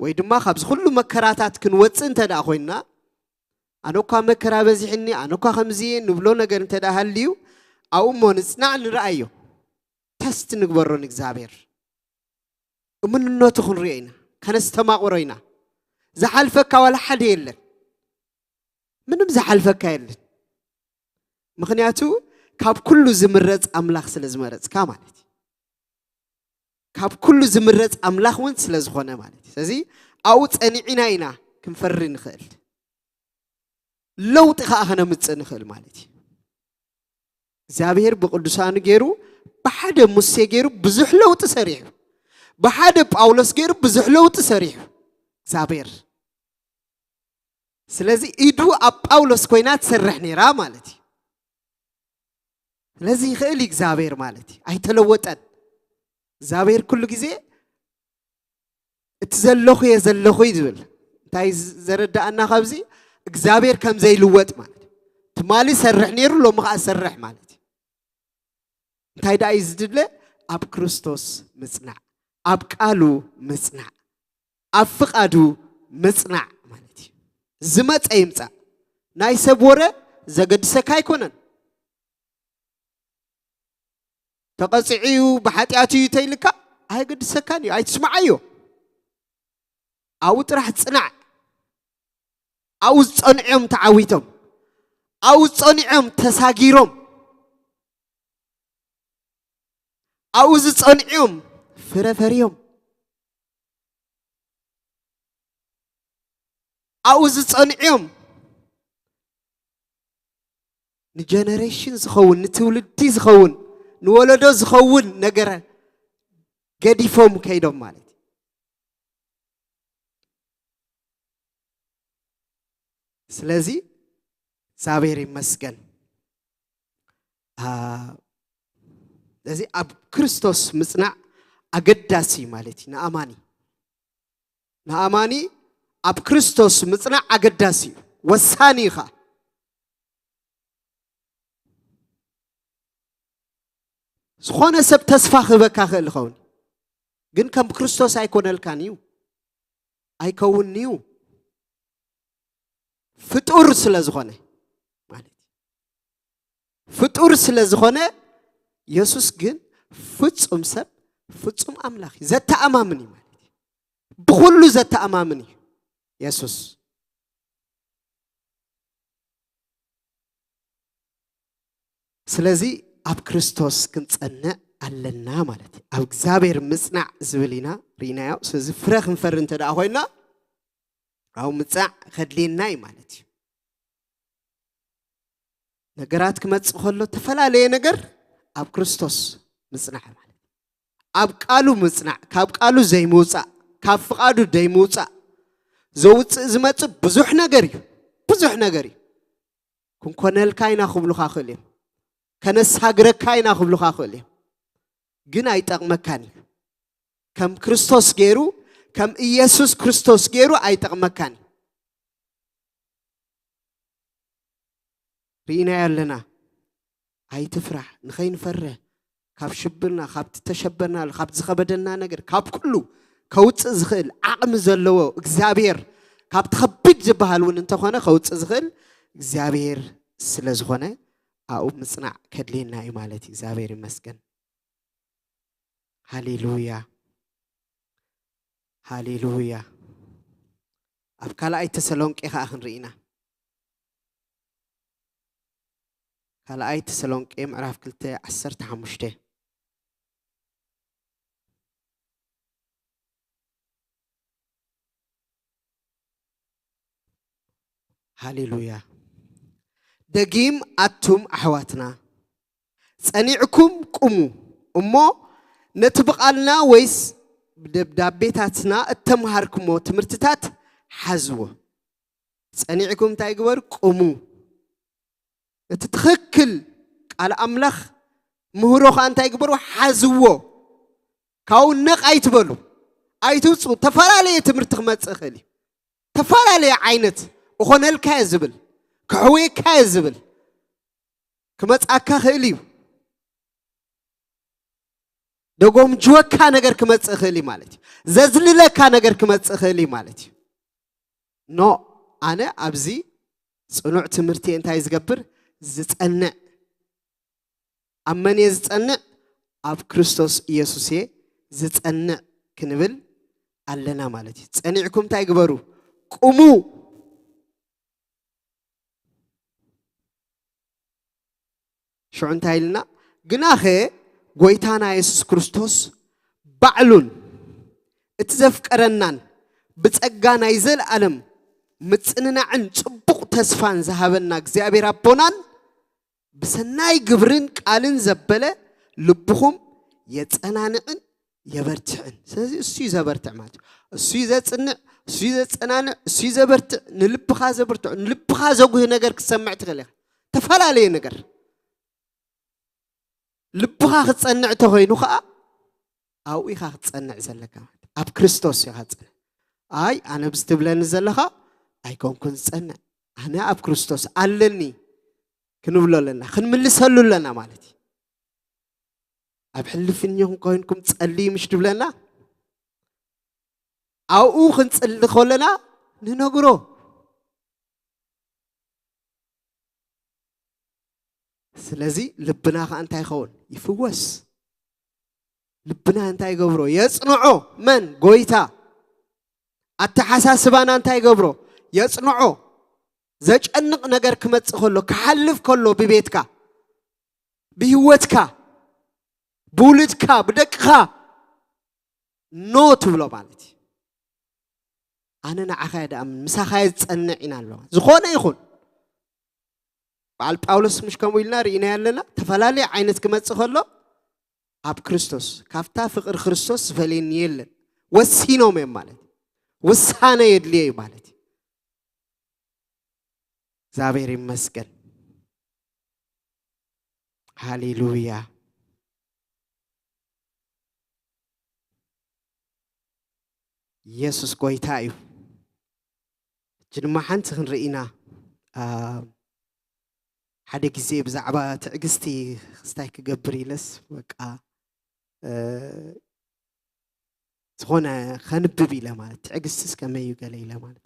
ወይ ድማ ካብዚ ኩሉ መከራታት ክንወጽእ እንተ ደኣ ኮይንና፣ ኣነ እኳ መከራ በዚሕኒ፣ ኣነ እኳ ከምዚ እየ ንብሎ ነገር እንተ ደኣ ሃልዩ፣ ኣብኡ እሞ ንጽናዕ፣ ንርኣዮ። ተስት ንግበሮ ንእግዚኣብሔር። እምንነቱ ክንሪኦ ኢና፣ ከነስተማቕሮ ኢና። ዝሓልፈካ ዋላ ሓደ የለን። ምንም ዝሓልፈካ የለን። ምኽንያቱ ካብ ኩሉ ዝምረጽ ኣምላኽ ስለ ዝመረጽካ ማለት እዩ። ካብ ኩሉ ዝምረጽ ኣምላኽ እውን ስለ ዝኾነ ማለት እዩ። ስለዚ ኣብኡ ጸኒዕና ኢና ክንፈሪ ንኽእል። ለውጢ ከኣ ከነምጽእ ንኽእል ማለት እዩ። እግዚኣብሔር ብቅዱሳኑ ገይሩ፣ ብሓደ ሙሴ ገይሩ ብዙሕ ለውጢ ሰሪሑ፣ ብሓደ ጳውሎስ ገይሩ ብዙሕ ለውጢ ሰሪሑ እግዚኣብሔር። ስለዚ ኢዱ ኣብ ጳውሎስ ኮይና ትሰርሕ ነይራ ማለት እዩ። ስለዚ ይኽእል እዩ እግዚኣብሔር ማለት እዩ። ኣይተለወጠን። እግዚኣብሔር ኩሉ ግዜ እቲ ዘለኹ እየ ዘለኹ እዩ ዝብል። እንታይ ዝ-፣ ዘረዳኣና ካብዚ? እግዚኣብሔር ከም ዘይልወጥ ማለት እዩ። ትማሊ ሰርሕ ነይሩ፣ ሎሚ ኸዓ ሰርሕ ማለት እዩ። እንታይ ደኣ እዩ ዝድለ? ኣብ ክርስቶስ ምጽናዕ፣ ኣብ ቃሉ ምጽናዕ፣ ኣብ ፍቓዱ ምጽናዕ ማለት እዩ። ዝመጸ ይምጻእ፣ ናይ ሰብ ወረ ዘገድሰካ ኣይኮነን። ተቐጺዑ እዩ፣ ብሓጢኣቱ እዩ ተይልካ፣ ኣየገድሰካን እዩ፣ ኣይትስምዓዮ። ኣብኡ ጥራሕ ጽናዕ። ኣብኡ ዝጸንዑ እዮም ተዓዊቶም። ኣብኡ ዝጸንዑ እዮም ተሳጊሮም። ኣብኡ ዝጸንዑ እዮም ፍረ ፈርዮም። ኣብኡ ዝጸንዑ እዮም ንጀነሬሽን ዝኸውን፣ ንትውልዲ ዝኸውን፣ ንወለዶ ዝኸውን ነገር ገዲፎም ከይዶም ማለት እዩ። ስለዚ እግዚኣብሔር ይመስገን። ስለዚ ኣብ ክርስቶስ ምጽናዕ ኣገዳሲ ማለት እዩ። ንኣማኒ ንኣማኒ ኣብ ክርስቶስ ምጽናዕ ኣገዳሲ እዩ፣ ወሳኒ እዩ ኸዓ። ዝኾነ ሰብ ተስፋ ክህበካ ክእል ይኸውን፣ ግን ከም ክርስቶስ ኣይኮነልካን እዩ፣ ኣይከውንን እዩ። ፍጡር ስለ ዝኾነ ማለት እዩ። ፍጡር ስለ ዝኾነ፣ የሱስ ግን ፍጹም ሰብ ፍጹም ኣምላኽ እዩ። ዘተኣማምን እዩ ማለት እዩ። ብኹሉ ዘተኣማምን እዩ የሱስ። ስለዚ ኣብ ክርስቶስ ክንጸንዕ ኣለና ማለት እዩ። ኣብ እግዚኣብሔር ምጽናዕ ዝብል ኢና ርኢናዮ። ስለዚ ፍረ ክንፈሪ እንተ ደኣ ኮይና፣ ኣብ ምጻዕ ከድልየና እዩ ማለት እዩ። ነገራት ክመጽእ ከሎ፣ ተፈላለየ ነገር ኣብ ክርስቶስ ምጽናዕ ማለት እዩ። ኣብ ቃሉ ምጽናዕ፣ ካብ ቃሉ ዘይምውጻእ፣ ካብ ፍቓዱ ዘይምውጻእ ዘውጽእ ዝመጽእ ብዙሕ ነገር እዩ። ብዙሕ ነገር እዩ። ክንኮነልካ ኢና ክብሉኻ ክእል እዮም። ከነሳግረካ ኢና ክብሉኻ ክእል እዮም። ግን ኣይጠቕመካን እዩ። ከም ክርስቶስ ገይሩ፣ ከም ኢየሱስ ክርስቶስ ገይሩ ኣይጠቕመካን እዩ። ርኢናዮ ኣለና። ኣይትፍራሕ፣ ንኸይንፈርህ፣ ካብ ሽብርና፣ ካብቲ ተሸበርናሉ፣ ካብ ዝኸበደና ነገር፣ ካብ ኩሉ ከውጽእ ዝኽእል ዓቕሚ ዘለዎ እግዚኣብሔር፣ ካብቲ ከቢድ ዝበሃል እውን እንተኾነ ከውጽእ ዝኽእል እግዚኣብሔር ስለ ዝኾነ፣ ኣብኡ ምጽናዕ ከድልየና እዩ ማለት እዩ። እግዚኣብሔር ይመስገን። ሃሌሉያ፣ ሃሌሉያ። ኣብ ካልኣይ ተሰሎንቄ ኸዓ ክንርኢ ኢና። ካልኣይ ተሰሎንቄ ምዕራፍ ክልተ ዓሰርተ ሓሙሽተ። ሃሌሉያ። ደጊም ኣቱም ኣሕዋትና፣ ጸኒዕኩም ቁሙ እሞ፣ ነቲ ብቓልና ወይስ ብደብዳቤታትና እተምሃርኩሞ ትምህርትታት ሓዝዎ። ጸኒዕኩም እንታይ ግበሩ? ቁሙ። እቲ ትኽክል ቃል ኣምላኽ ምህሮ ኸኣ እንታይ ግበሩ? ሓዝዎ። ካብኡ ነቕ ኣይትበሉ፣ ኣይትውጽኡ። ተፈላለየ ትምህርቲ ክመጽእ ይኽእል እዩ። ተፈላለየ ዓይነት እኾነልካየ ዝብል፣ ከሕውየካየ ዝብል ክመጽኣካ ክእል እዩ። ደጎምጅወካ ነገር ክመጽእ ይኽእል እዩ ማለት እዩ። ዘዝልለካ ነገር ክመጽእ ይኽእል እዩ ማለት እዩ። ኖ፣ ኣነ ኣብዚ ጽኑዕ ትምህርቲ እንታይ ዝገብር? ዝጸንዕ። ኣብ መን እየ ዝጸንዕ? ኣብ ክርስቶስ ኢየሱስ እየ ዝጸንዕ ክንብል ኣለና ማለት እዩ። ጸኒዕኩም እንታይ ግበሩ? ቁሙ። ሽዑ እንታይ ኢልና? ግናኸ ጐይታና የሱስ ክርስቶስ ባዕሉን እቲ ዘፍቀረናን ብጸጋ ናይ ዘለኣለም ምጽንናዕን ጽቡቕ ተስፋን ዝሃበና እግዚኣብሔር ኣቦናን ብሰናይ ግብርን ቃልን ዘበለ ልብኹም የጸናንዕን የበርትዕን። ስለዚ እሱ እዩ ዘበርትዕ ማለት እዩ። እሱ እዩ ዘጽንዕ፣ እሱ እዩ ዘጸናንዕ፣ እሱ እዩ ዘበርትዕ። ንልብኻ ዘበርትዕ፣ ንልብኻ ዘጉህ ነገር ክትሰምዕ ትኽእል ኢኻ። ተፈላለየ ነገር። ልብኻ ክትጸንዕ እንተኾይኑ ኸኣ ኣብኡ ኢኻ ክትጸንዕ ዘለካ ማለት እዩ። ኣብ ክርስቶስ ኢኻ ትጸንዕ። ኣይ ኣነ ብዚ ትብለኒ ዘለኻ ኣይኮንኩን ዝጸንዕ። ኣነ ኣብ ክርስቶስ ኣለኒ ክንብሎ ኣለና፣ ክንምልሰሉ ኣለና ማለት እዩ። ኣብ ሕልፍኛኹም ኮይንኩም ጸልዩ ምሽ ድብለና? ኣብኡ ክንጽሊ ከለና ንነግሮ። ስለዚ ልብና ኸኣ እንታይ ይኸውን? ይፍወስ። ልብና እንታይ ይገብሮ? የጽንዖ። መን? ጎይታ። ኣተሓሳስባና እንታይ ይገብሮ? የጽንዖ። ዘጨንቕ ነገር ክመጽእ ከሎ፣ ክሓልፍ ከሎ ብቤትካ፣ ብህይወትካ፣ ብውሉድካ፣ ብደቅኻ፣ ኖ ትብሎ ማለት እዩ። ኣነ ንዓኻ እየ ድኣምን፣ ምሳኻ እየ ዝጸንዕ ኢና ኣለዋ። ዝኾነ ይኹን። በዓል ጳውሎስ ምሽ ከምኡ ኢልና ርኢና ኣለና። ተፈላለየ ዓይነት ክመጽእ ከሎ ኣብ ክርስቶስ ካብታ ፍቕሪ ክርስቶስ ዝፈልየኒ የለን። ወሲኖም እዮም ማለት እዩ። ውሳነ የድልዮ እዩ ማለት እዩ። እግዚኣብሔር ይመስገን። ሃሌሉያ። ኢየሱስ ጎይታ እዩ። ሕጂ ድማ ሓንቲ ክንርኢ ኢና። ሓደ ግዜ ብዛዕባ ትዕግስቲ ክስታይ ክገብር ኢለስ በቃ ዝኾነ ከንብብ ኢለ ማለት ትዕግስትስ ከመይ እዩ ገለ ኢለ ማለት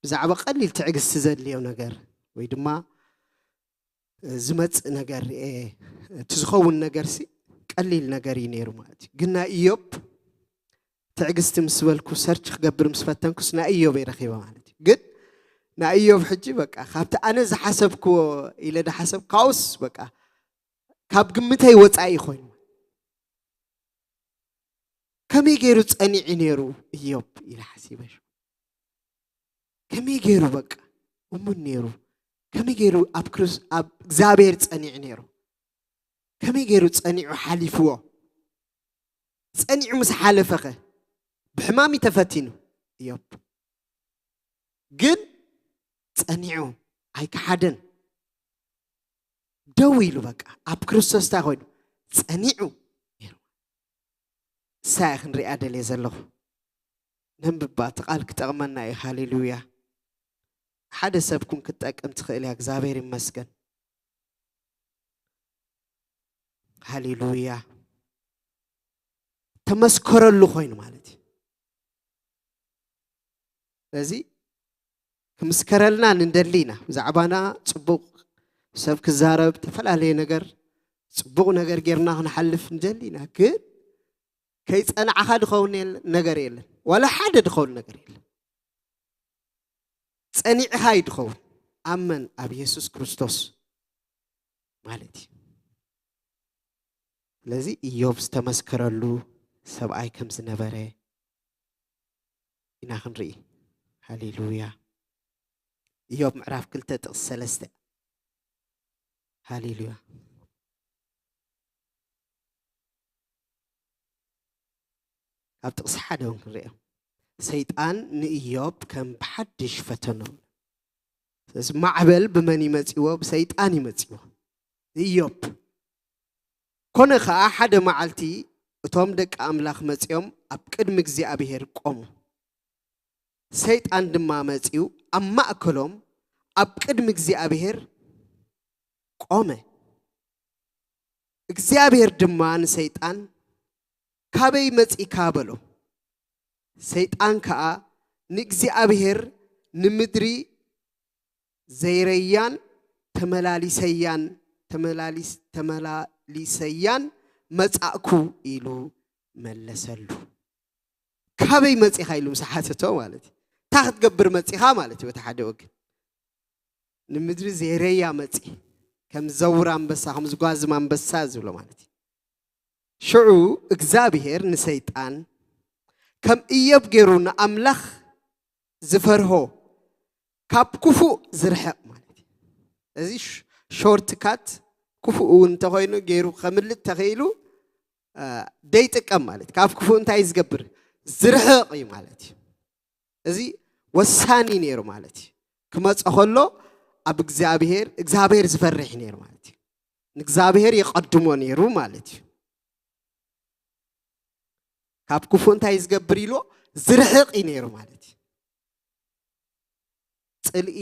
ብዛዕባ ቀሊል ትዕግስቲ ዘድልዮ ነገር ወይ ድማ ዝመፅእ ነገር እ፣ እቲ ዝኸውን ነገር ሲ ቀሊል ነገር እዩ ነይሩ ማለት እዩ። ግን ናይ ኢዮብ ትዕግስቲ ምስ በልኩ ሰርች ክገብር ምስ ፈተንኩስ ናይ ኢዮብ እየ ረኺበ ማለት እዩ። ግን ናይ ኢዮብ ሕጂ በቃ ካብቲ ኣነ ዝሓሰብክዎ ኢለ ዝሓሰብ ካውስ በቃ ካብ ግምተይ ወፃኢ ኮይኑ ከመይ ገይሩ ጸኒዑ ነይሩ ኢዮብ ኢለ ሓሲበ። ከመይ ገይሩ በቃ እሙን ነይሩ፣ ከመይ ገይሩ ኣብ ክርስ ኣብ እግዚኣብሔር ጸኒዑ ነይሩ፣ ከመይ ገይሩ ጸኒዑ ሓሊፍዎ። ጸኒዑ ምስ ሓለፈኸ ብሕማም እዩ ተፈቲኑ ኢዮብ። ግን ጸኒዑ ኣይከሓደን። ደው ኢሉ በቃ ኣብ ክርስቶስ እንታይ ኮይኑ ጸኒዑ ነይሩ። እሳ እያ ክንሪኣ ደልየ ዘለኹ። ነንብባ፣ እቲ ቃል ክጠቕመና እዩ። ሃሌሉያ። ሓደ ሰብ ኩን ክትጠቅም ትኽእል እያ። እግዚኣብሔር ይመስገን። ሃሌሉያ። ተመስከረሉ ኮይኑ ማለት እዩ። ስለዚ ክምስከረልና ንደሊ ኢና። ብዛዕባና ጽቡቕ ሰብ ክዛረብ፣ ዝተፈላለየ ነገር፣ ጽቡቕ ነገር ጌርና ክንሓልፍ ንደሊ ኢና። ግን ከይጸናዕኻ ድኸውን የለ- ነገር የለን። ዋላ ሓደ ድኸውን ነገር የለን። ጸኒዕኻ እዩ ድኸውን። ኣመን ኣብ የሱስ ክርስቶስ ማለት እዩ። ስለዚ ኢዮብ ዝተመስከረሉ ሰብኣይ ከም ዝነበረ ኢና ክንርኢ። ሃሌሉያ። ኢዮብ ምዕራፍ ክልተ ጥቕሲ ሰለስተ። ሃሌሉያ። ካብ ጥቕሲ ሓደ እውን ክንሪኦ። ሰይጣን ንኢዮብ ከም ብሓድሽ ፈተኖ። ስለዚ ማዕበል ብመን ይመጽዎ? ብሰይጣን ይመጽዎ። ኢዮብ። ኮነ ኸኣ ሓደ መዓልቲ እቶም ደቂ ኣምላኽ መጺኦም ኣብ ቅድሚ እግዚኣብሔር ቆሙ። ሰይጣን ድማ መጺኡ ኣብ ማእከሎም ኣብ ቅድሚ እግዚኣብሔር ቆመ። እግዚኣብሔር ድማ ንሰይጣን፣ "ካበይ መጺእካ?" በሎ። ሰይጣን ከኣ ንእግዚኣብሔር፣ "ንምድሪ ዘይረያን ተመላሊሰያን፣ ተመላሊስ-፣ ተመላሊሰያን መጻእኩ" ኢሉ መለሰሉ። "ካበይ መጺኻ?" ኢሉ ምስ ሓተቶ ማለት እዩ። "እንታይ ክትገብር መጺኻ?" ማለት እዩ። በቲ ሓደ ወገን ንምድሪ ዘይረያ መጺ፣ ከም ዘውር ኣንበሳ፣ ከም ዝጓዝም ኣንበሳ ዝብሎ ማለት እዩ። ሽዑ እግዚኣብሔር ንሰይጣን፣ ከም እዮብ ገይሩ ንኣምላኽ ዝፈርሆ፣ ካብ ክፉእ ዝርሕቕ ማለት እዩ። እዚ ሽ-፣ ሾርት ካት ክፉእ እውን እንተኾይኑ ገይሩ ከምልጥ ተኽኢሉ፣ እ፣ ደይጥቀም ማለት እዩ። ካብ ክፉእ እንታይ ዝገብር? ዝርሕቕ እዩ ማለት እዩ። እዚ ወሳኒ ነይሩ ማለት እዩ። ክመጾ ከሎ ኣብ እግዚኣብሔር፣ እግዚኣብሔር ዝፈርሕ ነይሩ ማለት እዩ። ንእግዚኣብሔር የቐድሞ ነይሩ ማለት እዩ። ካብ ክፉእ እንታይ ዝገብር ኢልዎ? ዝርሕቕ እዩ ነይሩ ማለት እዩ። ጽልኢ፣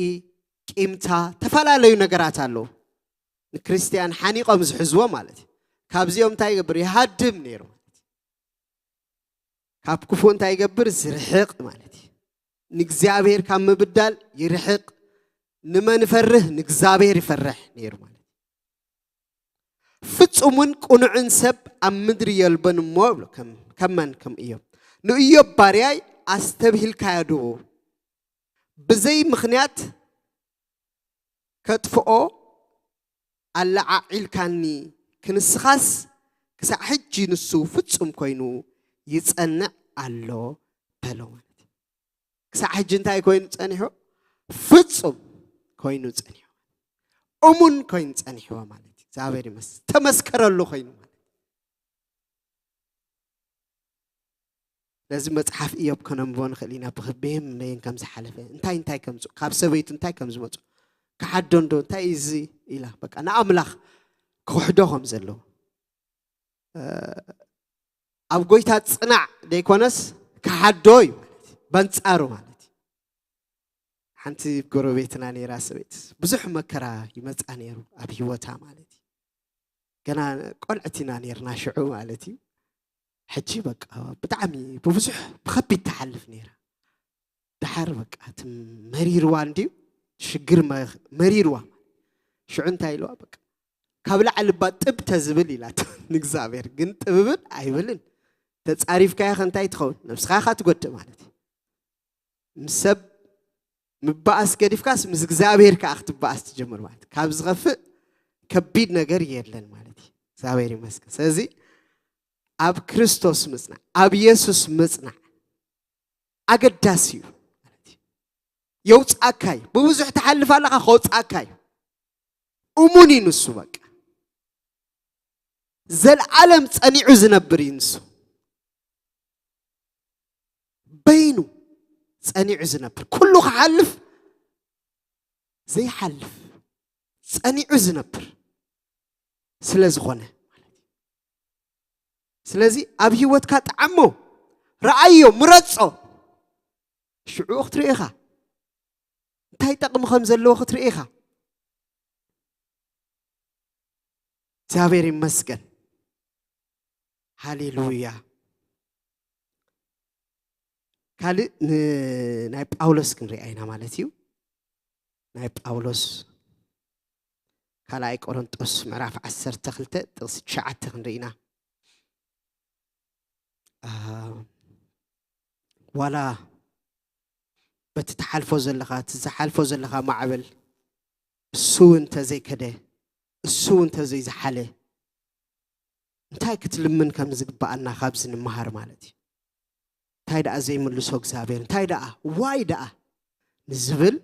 ቂምታ፣ ተፈላለዩ ነገራት ኣለዉ። ንክርስትያን ሓኒቖም ዝሕዝዎ ማለት እዩ። ካብዚኦም እንታይ ይገብር? ይሃድም ነይሩ ማለት እዩ። ካብ ክፉእ እንታይ ይገብር? ዝርሕቕ ማለት እዩ። ንእግዚኣብሔር ካብ ምብዳል ይርሕቕ። ንመን ይፈርህ? ንእግዚኣብሔር ይፈርሕ ነይሩ ማለት እዩ። ፍጹምን ቅኑዕን ሰብ ኣብ ምድሪ የልቦን እሞ፣ ይብሎ፣ ከም፣ ከም መን? ከም እዮብ። ንእዮብ ባርያይ ኣስተብሂልካዮ ድኡ? ብዘይ ምኽንያት ከጥፍኦ ኣለዓዒልካኒ፣ ክንስኻስ ክሳዕ ሕጂ ንሱ ፍጹም ኮይኑ ይጸንዕ ኣሎ፣ በሎ ማለት እዩ። ክሳዕ ሕጂ እንታይ ኮይኑ ጸኒሑ? ፍጹም ኮይኑ ጸኒሑ። እሙን ኮይኑ ጸኒሕዎ ማለት እዩ። እግዚኣብሔር ይመስገን። ተመስከረሉ ኮይኑ ማለት እዩ። ነዚ መጽሓፍ ኢዮብ ከነንብቦ ንኽእል ኢና። ብኽቤም መን ከም ዝሓለፈ፣ እንታይ እንታይ ከም ዝመፁ፣ ካብ ሰበይቱ እንታይ ከም ዝመፁ፣ ክሓዶ እንዶ እንታይ እዩ እዚ ኢላ፣ በቃ ንኣምላኽ ክኽሕዶ ከም ዘለዎ። እ፣ ኣብ ጎይታ ጽናዕ ደይኮነስ ክሓዶ እዩ ማለት እዩ። በንጻሩ ማለት እዩ። ሓንቲ ጎረቤትና ነይራ ሰበይቲ፣ ብዙሕ መከራ ይመጻ ነይሩ ኣብ ህይወታ ማለት እዩ። ገና ቆልዕት ኢና ነይርና ሽዑ ማለት እዩ። ሕጂ በቃ ብጣዕሚ ብብዙሕ ብኸቢድ ትሓልፍ ነይራ። ደሓር በቃ እቲ መሪርዋ እንድዩ ሽግር መ-፣ መሪርዋ። ሽዑ እንታይ ኢልዋ በቃ ካብ ላዕሊ እባ ጥብ ተዝብል ኢላቶ ንእግዚኣብሔር። ግን ጥብብል ኣይብልን። ተጻሪፍካያ ከ እንታይ ትኸውን? ነብስኻ ኢኻ ትጎድእ ማለት እዩ። ምስ ሰብ ምባኣስ ገዲፍካስ ምስ እግዚኣብሔር ከኣ ክትባኣስ ትጀምር ማለት እዩ። ካብ ዝኸፍእ ከቢድ ነገር የለን ማለት እዩ። እግዚኣብሔር ይመስገን። ስለዚ ኣብ ክርስቶስ ምጽናዕ፣ ኣብ የሱስ ምጽናዕ ኣገዳሲ እዩ ማለት እዩ። የውጽኣካ እዩ። ብብዙሕ ትሓልፍ ኣለኻ፣ ከውጽኣካ እዩ። እሙን እዩ ንሱ። በቃ ዘልዓለም ጸኒዑ ዝነብር እዩ ንሱ። በይኑ ጸኒዑ ዝነብር፣ ኩሉ ክሓልፍ ዘይሓልፍ፣ ጸኒዑ ዝነብር ስለ ዝኾነ ማለት እዩ። ስለዚ ኣብ ህይወትካ ጠዓሞ፣ ረኣዮ፣ ምረጾ። ሽዑ ክትርኢ ኢኻ። እንታይ ጠቕሚ ከም ዘለዎ ክትርኢ ኢኻ። እግዚኣብሔር ይመስገን። ሃሌሉያ። ካልእ ን-፣ ናይ ጳውሎስ ክንሪኣ ኢና ማለት እዩ። ናይ ጳውሎስ ካልኣይ ቆሮንጦስ ምዕራፍ ዓሰርተ ክልተ ጥቕሲ ትሽዓተ ክንርኢ ኢና። አ፣ ዋላ በቲ ትሓልፎ ዘለኻ፣ እቲ ዝሓልፎ ዘለኻ ማዕበል እሱ እውን እንተዘይከደ፣ እሱ እውን እንተዘይዝሓለ፣ እንታይ ክትልምን ከም ዝግብኣና ካብዚ ንምሃር ማለት እዩ። እንታይ ደኣ ዘይምልሶ እግዚኣብሔር፣ እንታይ ደኣ፣ ዋይ ደኣ ንዝብል፣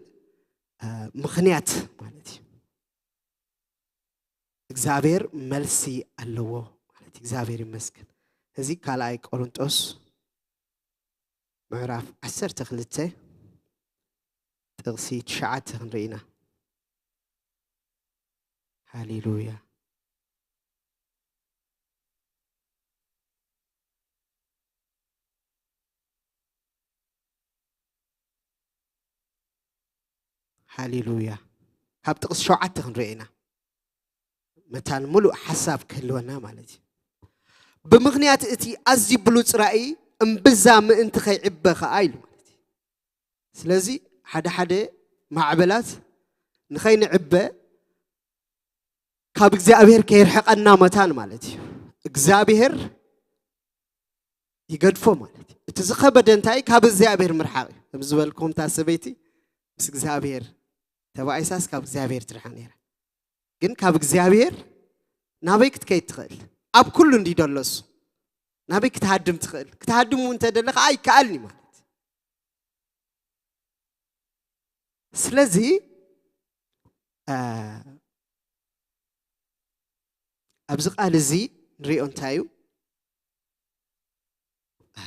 አ፣ ምኽንያት ማለት እዩ። እግዚኣብሔር መልሲ ኣለዎ ማለት እዩ። እግዚኣብሔር ይመስገን። እዚ ካልኣይ ቆሮንጦስ ምዕራፍ ዓሰርተ ክልተ ጥቕሲ ትሽዓተ ክንርኢ ኢና። ሃሌሉያ። ሃሌሉያ። ካብ ጥቕሲ ሸውዓተ ክንሪኦ ኢና። መታን ምሉእ ሓሳብ ክህልወና ማለት እዩ። ብምኽንያት እቲ ኣዝዩ ብሉጽ ራእይ እምብዛ ምእንቲ ከይዕበ ኸኣ ኢሉ ማለት እዩ። ስለዚ ሓደ ሓደ ማዕበላት ንኸይንዕበ ካብ እግዚኣብሔር ከይርሕቐና መታን ማለት እዩ። እግዚኣብሔር ይገድፎ ማለት እዩ። እቲ ዝኸበደ እንታይ? ካብ እግዚኣብሔር ምርሓቕ እዩ። ከም ዝበልኩም እታ ሰበይቲ ምስ እግዚኣብሔር ተባኢሳስ ካብ እግዚኣብሔር ትርሕቕ ነይራ። ግን ካብ እግዚኣብሔር ናበይ ክትከይድ ትኽእል? ኣብ ኩሉ እንዲ ደለሱ ናበይ ክትሃድም ትኽእል? ክትሃድም እውን እንተደለኻ ኣይከኣልን እዩ ማለት። ስለዚ፣ አ፣ ኣብዚ ቃል እዚ ንሪኦ እንታይ እዩ? አ፣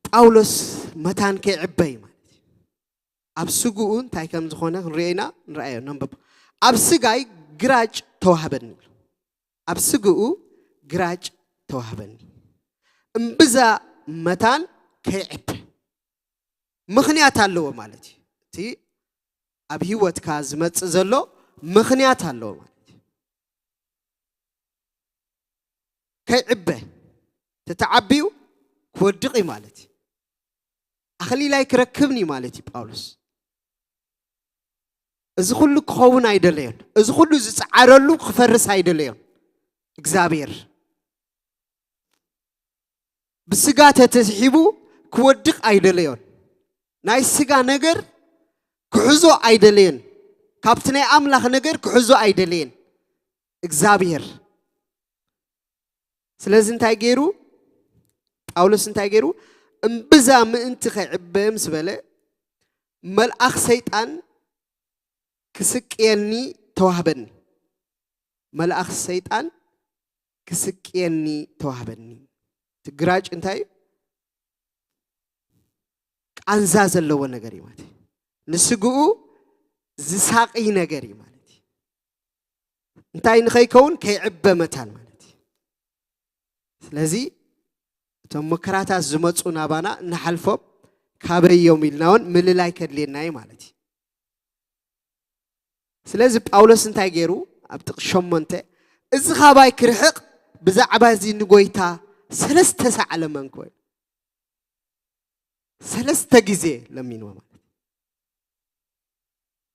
ጳውሎስ መታን ከይዕበ እዩ ማለት እዩ። ኣብ ስግኡ እንታይ ከም ዝኾነ ክንሪኦ ኢና፣ ንርኣዮ፣ ነንብብ። ኣብ ስጋይ ግራጭ ተዋህበኒ ኢሉ። ኣብ ስግኡ ግራጭ ተዋህበኒ። እምብዛ መታን ከይዕበ ምኽንያት ኣለዎ ማለት እዩ። እቲ ኣብ ህይወትካ ዝመጽእ ዘሎ ምኽንያት ኣለዎ ማለት እዩ። ከይዕበ፣ ተተዓብዩ ክወድቕ እዩ ማለት እዩ። ኣኽሊላይ ክረክብኒ ማለት እዩ ጳውሎስ። እዚ ኩሉ ክኸውን ኣይደለዮን። እዚ ኩሉ ዝጸዓረሉ ክፈርስ ኣይደለዮን። እግዚኣብሔር ብስጋ ተተስሒቡ ክወድቕ ኣይደለዮን። ናይ ስጋ ነገር ክሕዞ ኣይደለየን። ካብቲ ናይ ኣምላኽ ነገር ክሕዞ ኣይደለየን እግዚኣብሔር። ስለዚ እንታይ ገይሩ? ጳውሎስ እንታይ ገይሩ? እምብዛ ምእንቲ ከይዕበ ምስ በለ፣ መልኣኽ ሰይጣን ክስቅየኒ ተዋህበኒ። መልኣኽ ሰይጣን ክስቅየኒ ተዋህበኒ። እቲ ግራጭ እንታይ እዩ? ቃንዛ ዘለዎ ነገር እዩ ማለት እዩ። ንስግኡ ዝሳቂ ነገር እዩ ማለት እዩ። እንታይ ንኸይከውን? ከይዕበ መታን ማለት እዩ። ስለዚ እቶም መከራታት ዝመፁ ናባና እንሓልፎም ካበይ እዮም ኢልና እውን ምልላይ ከድልየና እዩ ማለት እዩ። ስለዚ ጳውሎስ እንታይ ገይሩ? ኣብ ጥቕሲ ሸሞንተ፣ እዚ ካባይ ክርሕቕ ብዛዕባ እዚ ንጎይታ ሰለስተ ሳዕ ለመንኩ። ሰለስተ ግዜ ለሚንዎ ማለት እዩ።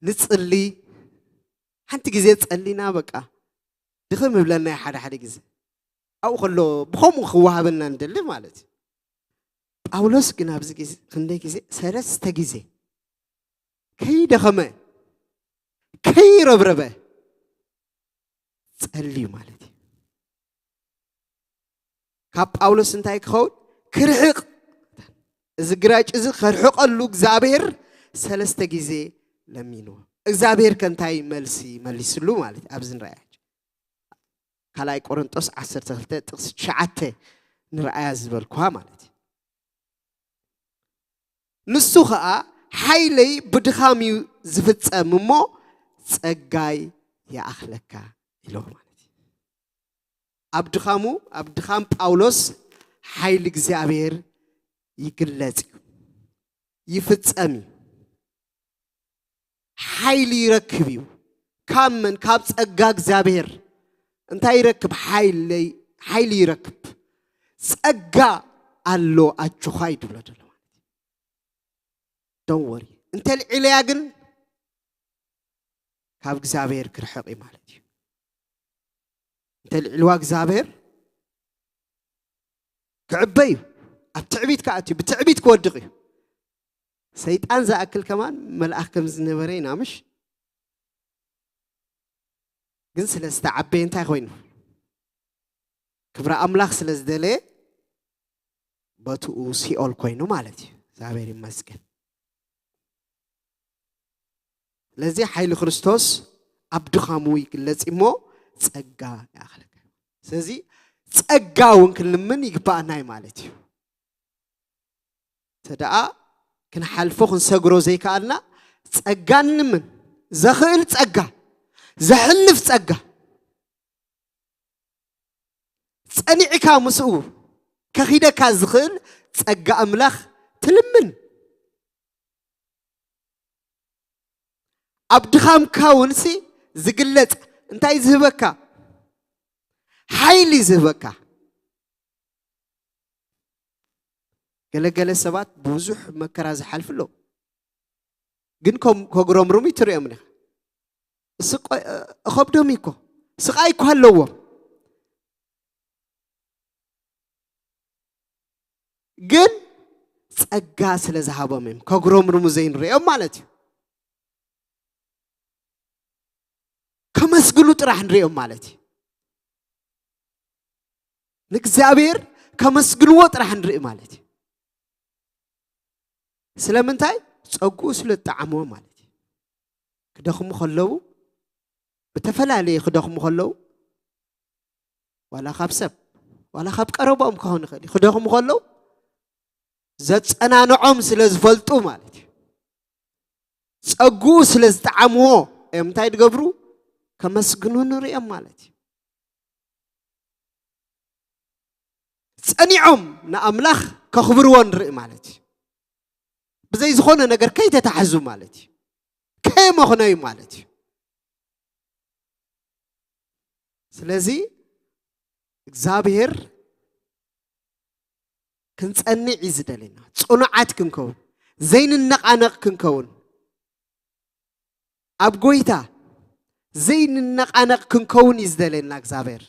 ንጽሊ፣ ሓንቲ ግዜ ጸሊና በቃ ድኽም ይብለና እዩ። ሓደ ሓደ ግዜ ኣብኡ ከሎ ብኸምኡ ክወሃበና ንደሊ ማለት እዩ። ጳውሎስ ግን ኣብዚ ግዜ ክንደይ ግዜ? ሰለስተ ግዜ ከይደኸመ ከይረብረበ ጸልዩ ማለት እዩ። ካብ ጳውሎስ እንታይ ክኸውን? ክርሕቕ፣ እዚ ግራጭ እዚ ከርሕቐሉ እግዚኣብሔር ሰለስተ ግዜ ለሚንዎ። እግዚኣብሔር ከ እንታይ መልሲ መሊስሉ ማለት እዩ? ኣብዚ ንረኣያ። ካልኣይ ቆሮንጦስ ዓሰርተ ክልተ ጥቕሲ ትሽዓተ ንረኣያ ዝበልኩዋ ማለት እዩ። ንሱ ኸኣ ሓይለይ ብድኻም እዩ ዝፍጸም እሞ ጸጋይ ይኣኽለካ ኢልዎ ማለት እዩ። ኣብ ድኻሙ፣ ኣብ ድኻም ጳውሎስ ሓይሊ እግዚኣብሔር ይግለጽ እዩ፣ ይፍጸም እዩ። ሓይሊ ይረክብ እዩ። ካብ መን? ካብ ጸጋ እግዚኣብሔር። እንታይ ይረክብ? ሓይሊ፣ ሓይሊ ይረክብ። ጸጋ ኣሎ ኣጆኻ እዩ ድብሎ ዘሎ ማለት እዩ። Don't worry። እንተልዒለያ ግን ካብ እግዚኣብሔር ክርሕቕ እዩ ማለት እዩ። እንተልዒልዋ እግዚኣብሔር ክዕበ እዩ። ኣብ ትዕቢት ክኣትዩ፣ ብትዕቢት ክወድቕ እዩ። ሰይጣን ዝኣክል ከማን መልኣኽ ከም ዝነበረ ኢና፣ ምሽ? ግን ስለ ዝተዓበየ እንታይ ኮይኑ? ክብሪ ኣምላኽ ስለ ዝደለየ በትኡ ሲኦል ኮይኑ ማለት እዩ። እግዚኣብሔር ይመስገን። ስለዚ ሓይሊ ክርስቶስ ኣብ ድኻሙ ይግለጽ እሞ ጸጋ ይኣኽለካ። ስለዚ ጸጋ እውን ክንልምን ይግባኣና እዩ ማለት እዩ። ተደኣ ክንሓልፎ ክንሰግሮ ዘይከኣልና ጸጋ ንምን፣ ዘኽእል ጸጋ፣ ዘሕልፍ ጸጋ፣ ጸኒዕካ ምስኡ ከኺደካ ዝኽእል ጸጋ ኣምላኽ ትልምን። ኣብ ድኻምካ እውን ሲ ዝግለጽ እንታይ ዝህበካ? ሓይሊ ዝህበካ። ገለገለ ሰባት ብዙሕ መከራ ዝሓልፉ ኣለዉ። ግን ከም ከጉረምርሙ ይትርእዮም ኢኻ። ስቆ-፣ እኸብዶም እዩ እኮ። ስቓይ እኮ ኣለዎም። ግን ጸጋ ስለ ዝሃቦም እዮም ከጉረምርሙ ዘይንርእዮም ማለት እዩ። ከመስግኑ ጥራሕ ንርእዮም ማለት እዩ። ንእግዚኣብሔር ከመስግንዎ ጥራሕ ንርኢ ማለት እዩ። ስለምንታይ? ጸግኡ ስለ ዝጠዓምዎ ማለት እዩ። ክደኽሙ ከለዉ፣ ብተፈላለየ ክደኽሙ ከለዉ፣ ዋላ ካብ ሰብ፣ ዋላ ካብ ቀረባኦም ክኸውን ይኽእል እዩ። ክደኽሙ ከለዉ፣ ዘጸናንዖም ስለ ዝፈልጡ ማለት እዩ። ጸግኡ ስለ ዝጠዓምዎ እዮም እንታይ ዝገብሩ? ከመስግኑ ንርእዮም ማለት እዩ። ጸኒዖም ንኣምላኽ ከኽብርዎ ንርኢ ማለት እዩ። ብዘይ ዝኾነ ነገር ከይተታሕዙ ማለት እዩ። ከየመኽነዩ ማለት እዩ። ስለዚ እግዚኣብሔር ክንጸንዕ እዩ ዝደልየና። ጽኑዓት ክንከውን፣ ዘይንነቓነቕ ክንከውን፣ ኣብ ጎይታ ዘይንነቓነቕ ክንከውን እዩ ዝደልየና እግዚኣብሔር።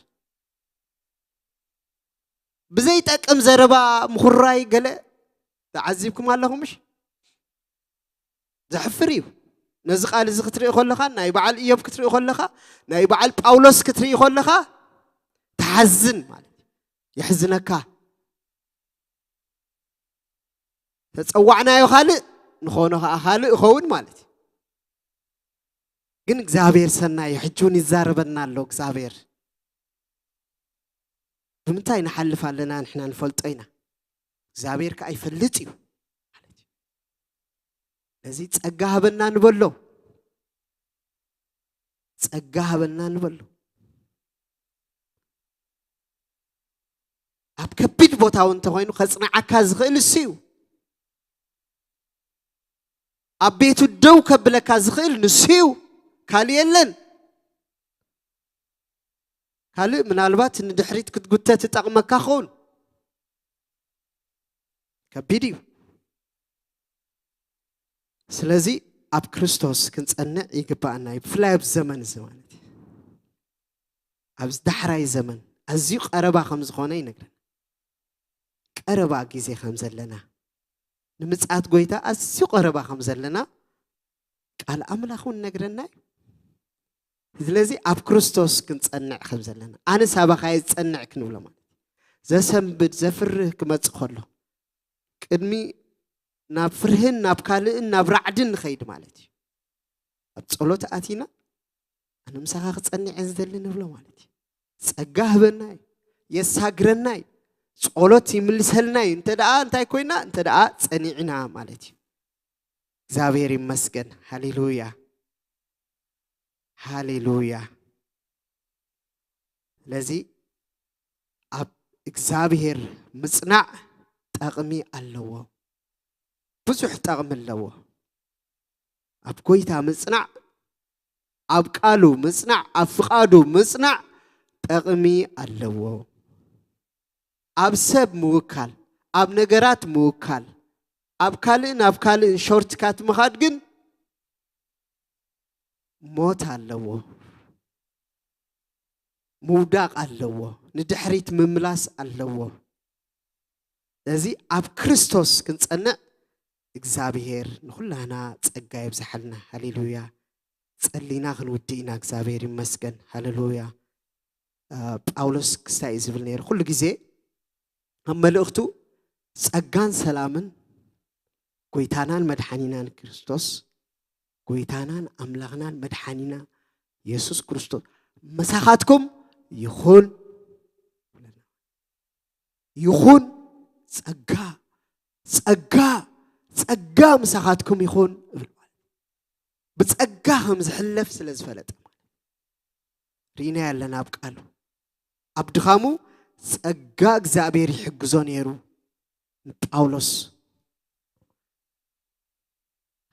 ብዘይጠቅም ዘረባ ምኹራይ ገለ ተዓዚብኩም ኣለኹም ምሽ? ዘሕፍር እዩ። ነዚ ቃል እዚ ክትርኢ ከለኻ፣ ናይ በዓል ኢዮብ ክትርኢ ከለኻ፣ ናይ በዓል ጳውሎስ ክትርኢ ከለኻ፣ ትሓዝን ማለት እዩ። የሕዝነካ። ተጸዋዕናዮ ካልእ፣ ንኾኖ ኸዓ ካልእ ይኸውን ማለት እዩ። ግን እግዚኣብሔር ሰናይ እዩ። ሕጂ እውን ይዛረበና ኣሎ እግዚኣብሔር። ብምንታይ ንሓልፍ ኣለና? ንሕና ንፈልጦ ኢና፣ እግዚኣብሔር ከኣ ይፈልጥ እዩ ማለት እዩ። ነዚ ጸጋ ሃበና ንበሎ፣ ጸጋ ሃበና ንበሎ። ኣብ ከቢድ ቦታ እውን እንተኾይኑ ከጽንዓካ ዝኽእል እሱ እዩ። ኣብ ቤቱ ደው ከብለካ ዝኽእል ንሱ እዩ፣ ካልእ የለን። ካልእ ምናልባት ንድሕሪት ክትጉተት ይጠቕመካ ኸውን። ከቢድ እዩ። ስለዚ ኣብ ክርስቶስ ክንጸንዕ ይግባኣና እዩ፣ ብፍላይ ኣብ ዘመን እዚ ማለት እዩ። ኣብዚ ዳሕራይ ዘመን ኣዝዩ ቀረባ ከም ዝኾነ ይነግረና። ቀረባ ግዜ ከም ዘለና፣ ንምጽኣት ጎይታ ኣዝዩ ቀረባ ከም ዘለና ቃል ኣምላኽ እውን ነግረና እዩ። ስለዚ ኣብ ክርስቶስ ክንጸንዕ ከም ዘለና፣ ኣነ ሳባኻየ ዝጸንዕ ክንብሎ ማለት እዩ። ዘሰንብድ ዘፍርህ ክመጽእ ከሎ ቅድሚ ናብ ፍርህን ናብ ካልእን ናብ ራዕድን ንኸይድ ማለት እዩ። ኣብ ጸሎት ኣቲና ኣነ ምሳኻ ክጸንዕ እየ ዝደሊ ንብሎ ማለት እዩ። ጸጋ ህበና እዩ፣ የሳግረና እዩ፣ ጸሎት ይምልሰልና እዩ። እንተ ደኣ እንታይ ኮይና? እንተ ደኣ ጸኒዕና ማለት እዩ። እግዚኣብሔር ይመስገን። ሃሌሉያ፣ ሃሌሉያ። ስለዚ ኣብ እግዚኣብሔር ምጽናዕ ጠቕሚ ኣለዎ፣ ብዙሕ ጠቕሚ ኣለዎ። ኣብ ጎይታ ምጽናዕ፣ ኣብ ቃሉ ምጽናዕ፣ ኣብ ፍቓዱ ምጽናዕ ጠቕሚ ኣለዎ። ኣብ ሰብ ምውካል፣ ኣብ ነገራት ምውካል፣ ኣብ ካልእን ኣብ ካልእን ሾርትካት ምኻድ ግን ሞት ኣለዎ፣ ምውዳቕ ኣለዎ፣ ንድሕሪት ምምላስ ኣለዎ። ስለዚ ኣብ ክርስቶስ ክንጸንዕ እግዚኣብሔር ንኹላና ጸጋ የብዝሓልና። ሃሌሉያ። ጸሊና ክንውድእ ኢና። እግዚኣብሔር ይመስገን። ሃሌሉያ። እ፣ ጳውሎስ ክስታይ እዩ ዝብል ነይሩ። ኩሉ ግዜ ኣብ መልእኽቱ ጸጋን ሰላምን ጎይታናን መድሓኒናን ክርስቶስ፣ ጎይታናን ኣምላኽናን መድሓኒና የሱስ ክርስቶስ ምሳኻትኩም ይኹን። ይኹን፣ ጸጋ፣ ጸጋ፣ ጸጋ ምሳኻትኩም ይኹን እብል። ብጸጋ ከም ዝሕለፍ ስለ ዝፈለጠ ማለት ርኢናዮ ኣለና ኣብ ቃሉ። ኣብ ድኻሙ ጸጋ እግዚኣብሔር ይሕግዞ ነይሩ ንጳውሎስ።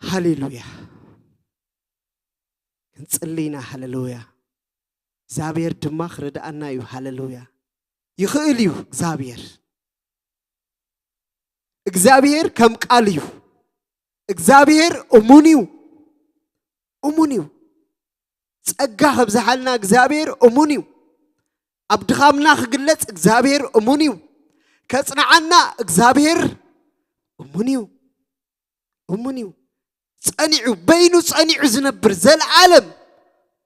ሃሌሉያ። ክንጽሊ ኢና። ሃሌሉያ። እግዚኣብሔር ድማ ክረድኣና እዩ። ሃሌሉያ። ይኽእል እዩ እግዚኣብሔር። እግዚኣብሔር ከም ቃል እዩ። እግዚኣብሔር እሙን እዩ። እሙን እዩ። ጸጋ ከብዝሓልና እግዚኣብሔር እሙን እዩ። ኣብ ድኻምና ክግለጽ እግዚኣብሔር እሙን እዩ። ከጽንዓና እግዚኣብሔር እሙን እዩ። እሙን እዩ። ጸኒዑ፣ በይኑ ጸኒዑ ዝነብር ዘለዓለም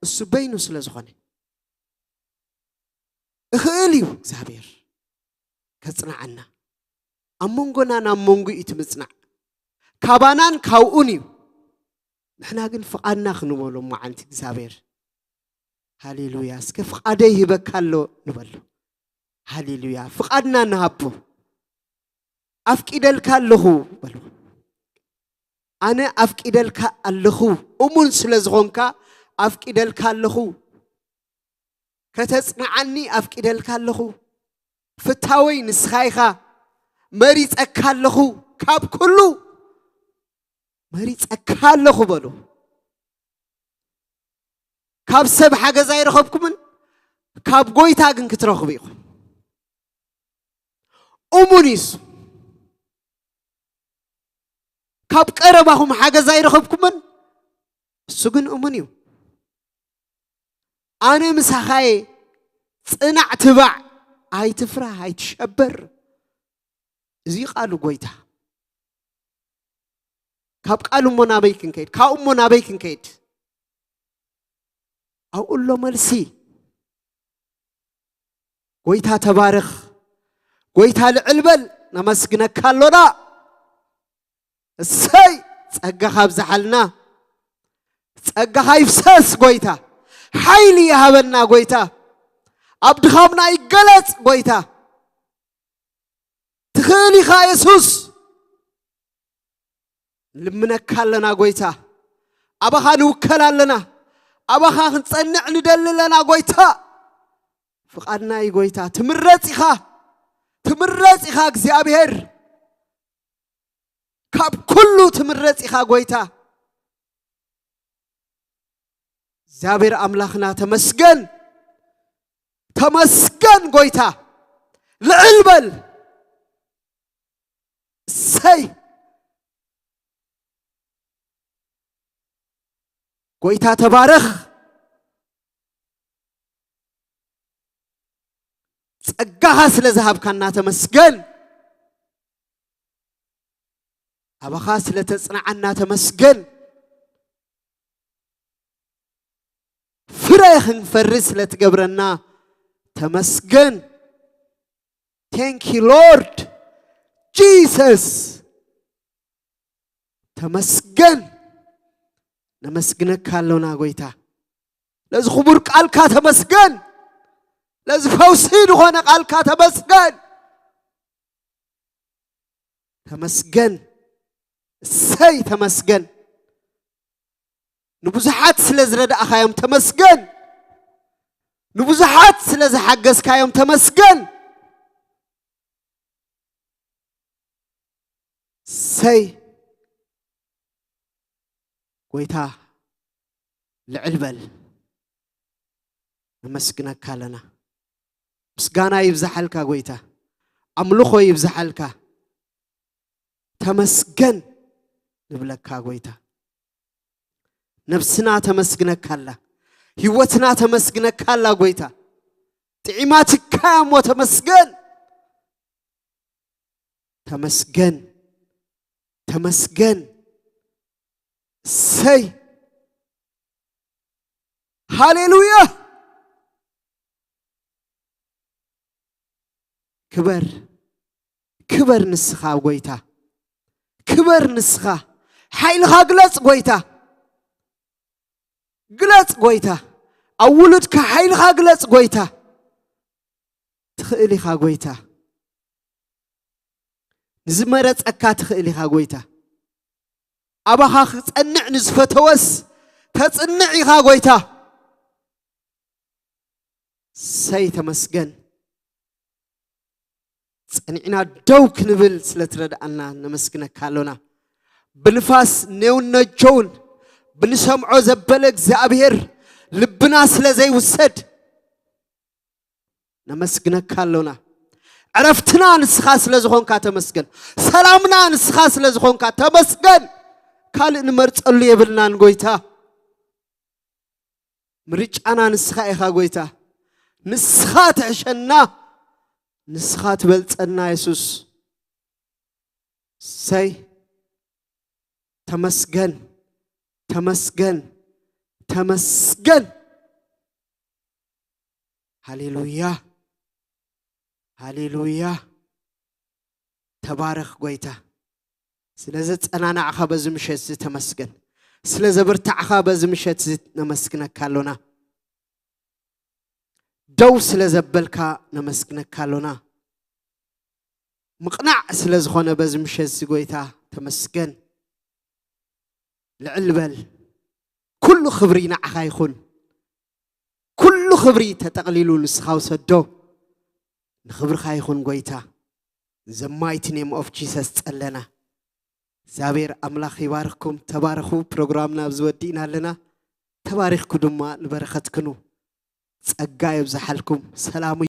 እሱ በይኑ ስለ ዝኾነ። እኽእል እዩ እግዚኣብሔር ከጽንዓና። ኣብ መንጎናን ኣብ መንጎ እዩ እቲ ምጽናዕ። ካባናን ካብኡን እዩ። ንሕና ግን ፍቓድና ክንበሎ መዓንቲ እግዚኣብሔር። ሃሌሉያ። እስከ ፍቓደይ ይህበካ ኣሎ ንበሎ። ሃሌሉያ። ፍቓድና ንሃቦ። ኣፍቂደልካ ኣለኹ በሎ። ኣነ ኣፍቂደልካ ኣለኹ። እሙን ስለ ዝኾንካ ኣፍቂደልካ ኣለኹ። ከተጽንዓኒ ኣፍቂደልካ ኣለኹ። ፍታወይ ንስኻ ኢኻ። መሪጸካ ኣለኹ። ካብ ኩሉ መሪጸካ ኣለኹ በሉ። ካብ ሰብ ሓገዝ ኣይረኸብኩምን፣ ካብ ጎይታ ግን ክትረኽቡ ኢኹም። እሙን እዩ እሱ። ካብ ቀረባኹም ሓገዝ ኣይረኸብኩምን፣ እሱ ግን እሙን እዩ። ኣነ ምሳኻየ፣ ጽናዕ፣ ትባዕ፣ ኣይትፍራህ፣ ኣይትሸበር። እዚ ቃሉ ጎይታ። ካብ ቃሉ እሞ ናበይ ክንከይድ? ካብኡ እሞ ናበይ ክንከይድ? ኣብኡ ኣሎ መልሲ። ጎይታ ተባረኽ፣ ጎይታ ልዕል በል፣ ነመስግነካ ኣሎና። እሰይ፣ ጸጋኻ ኣብዝሓልና፣ ጸጋኻ ይፍሰስ ጎይታ። ሓይሊ ይሃበና ጎይታ። ኣብ ድኻምና ይገለጽ ጎይታ። ትኽእል ኢኻ የሱስ። ንልምነካ ኣለና ጎይታ። ኣባኻ ንውከል ኣለና። ኣባኻ ክንጸንዕ ንደሊ ኣለና ጎይታ። ፍቓድና እዩ ጎይታ። ትምረጽ ኢኻ። ትምረጽ ኢኻ እግዚኣብሔር። ካብ ኩሉ ትምረጽ ኢኻ ጎይታ። እግዚኣብሔር ኣምላኽና ተመስገን። ተመስገን ጎይታ። ልዕል በል። እሰይ። ጎይታ ተባረኽ። ጸጋኻ ስለ ዝሃብካና ተመስገን። ኣባኻ ስለ ተጽናዓና ተመስገን። ፍረ ክንፈሪ ስለ ትገብረና ተመስገን። Thank you Lord Jesus። ተመስገን። ነመስግነካ ኣሎና ጎይታ። ለዚ ክቡር ቃልካ ተመስገን። ለዚ ፈውሲ ዝኾነ ቃልካ ተመስገን። ተመስገን። እሰይ ተመስገን። ንብዙሓት ስለ ዝረዳእኻዮም ተመስገን። ንብዙሓት ስለ ዝሓገዝካዮም ተመስገን። እሰይ ጎይታ ልዕል በል። ነመስግነካ ኣለና። ምስጋና ይብዛሓልካ ጎይታ። ኣምልኾ ይብዛሓልካ። ተመስገን ንብለካ ጎይታ። ነብስና ተመስግነካ ኣላ። ህይወትና ተመስግነካ ኣላ ጎይታ። ጥዒማትካ እሞ ተመስገን። ተመስገን። ተመስገን። እሰይ። ሃሌሉያ። ክበር። ክበር ንስኻ ጎይታ። ክበር ንስኻ። ሓይልኻ ግለጽ ጎይታ። ግለጽ ጎይታ። ኣብ ውሉድካ ሓይልኻ ግለጽ ጎይታ። ትኽእል ኢኻ ጎይታ። ንዝመረጸካ ትኽእል ኢኻ ጎይታ። ኣባኻ ክጸንዕ ንዝፈተወስ ተጽንዕ ኢኻ ጎይታ። ሰይ ተመስገን። ጸኒዕና ደው ክንብል ስለ ትረድኣና ነመስግነካ ኣሎና። ብንፋስ ኔውን ነጆውን ብንሰምዖ ዘበለ እግዚኣብሔር ልብና ስለ ዘይውሰድ ነመስግነካ ኣሎና። ዕረፍትና ንስኻ ስለ ዝኾንካ ተመስገን። ሰላምና ንስኻ ስለ ዝኾንካ ተመስገን። ካልእ ንመርጸሉ የብልናን ጎይታ። ምርጫና ንስኻ ኢኻ ጎይታ። ንስኻ ትሕሸና። ንስኻ ትበልጸና የሱስ። ሰይ ተመስገን። ተመስገን። ተመስገን። ሃሌሉያ። ሃሌሉያ። ተባረኽ ጎይታ። ስለ ዘጸናናዕኻ በዚ ምሸት እዚ ተመስገን። ስለ ዘብርታዕኻ በዚ ምሸት እዚ ነመስግነካ ኣሎና። ደው ስለ ዘበልካ ነመስግነካ ኣሎና። ምቕናዕ ስለ ዝኾነ በዚ ምሸት እዚ ጎይታ ተመስገን። ልዕል በል። ኩሉ ክብሪ ንዓኻ ይኹን። ኩሉ ክብሪ ተጠቕሊሉ ንስኻ ውሰዶ። ንኽብርኻ ይኹን ጎይታ። In the mighty name of Jesus ጸለና። እግዚኣብሔር ኣምላኽ ይባርኽኩም። ተባረኹ። ፕሮግራምና ኣብዚ ወዲእና ኣለና። ተባሪኽኩ ድማ ንበረኸት ኩኑ። ጸጋ የብዝሓልኩም። ሰላሙ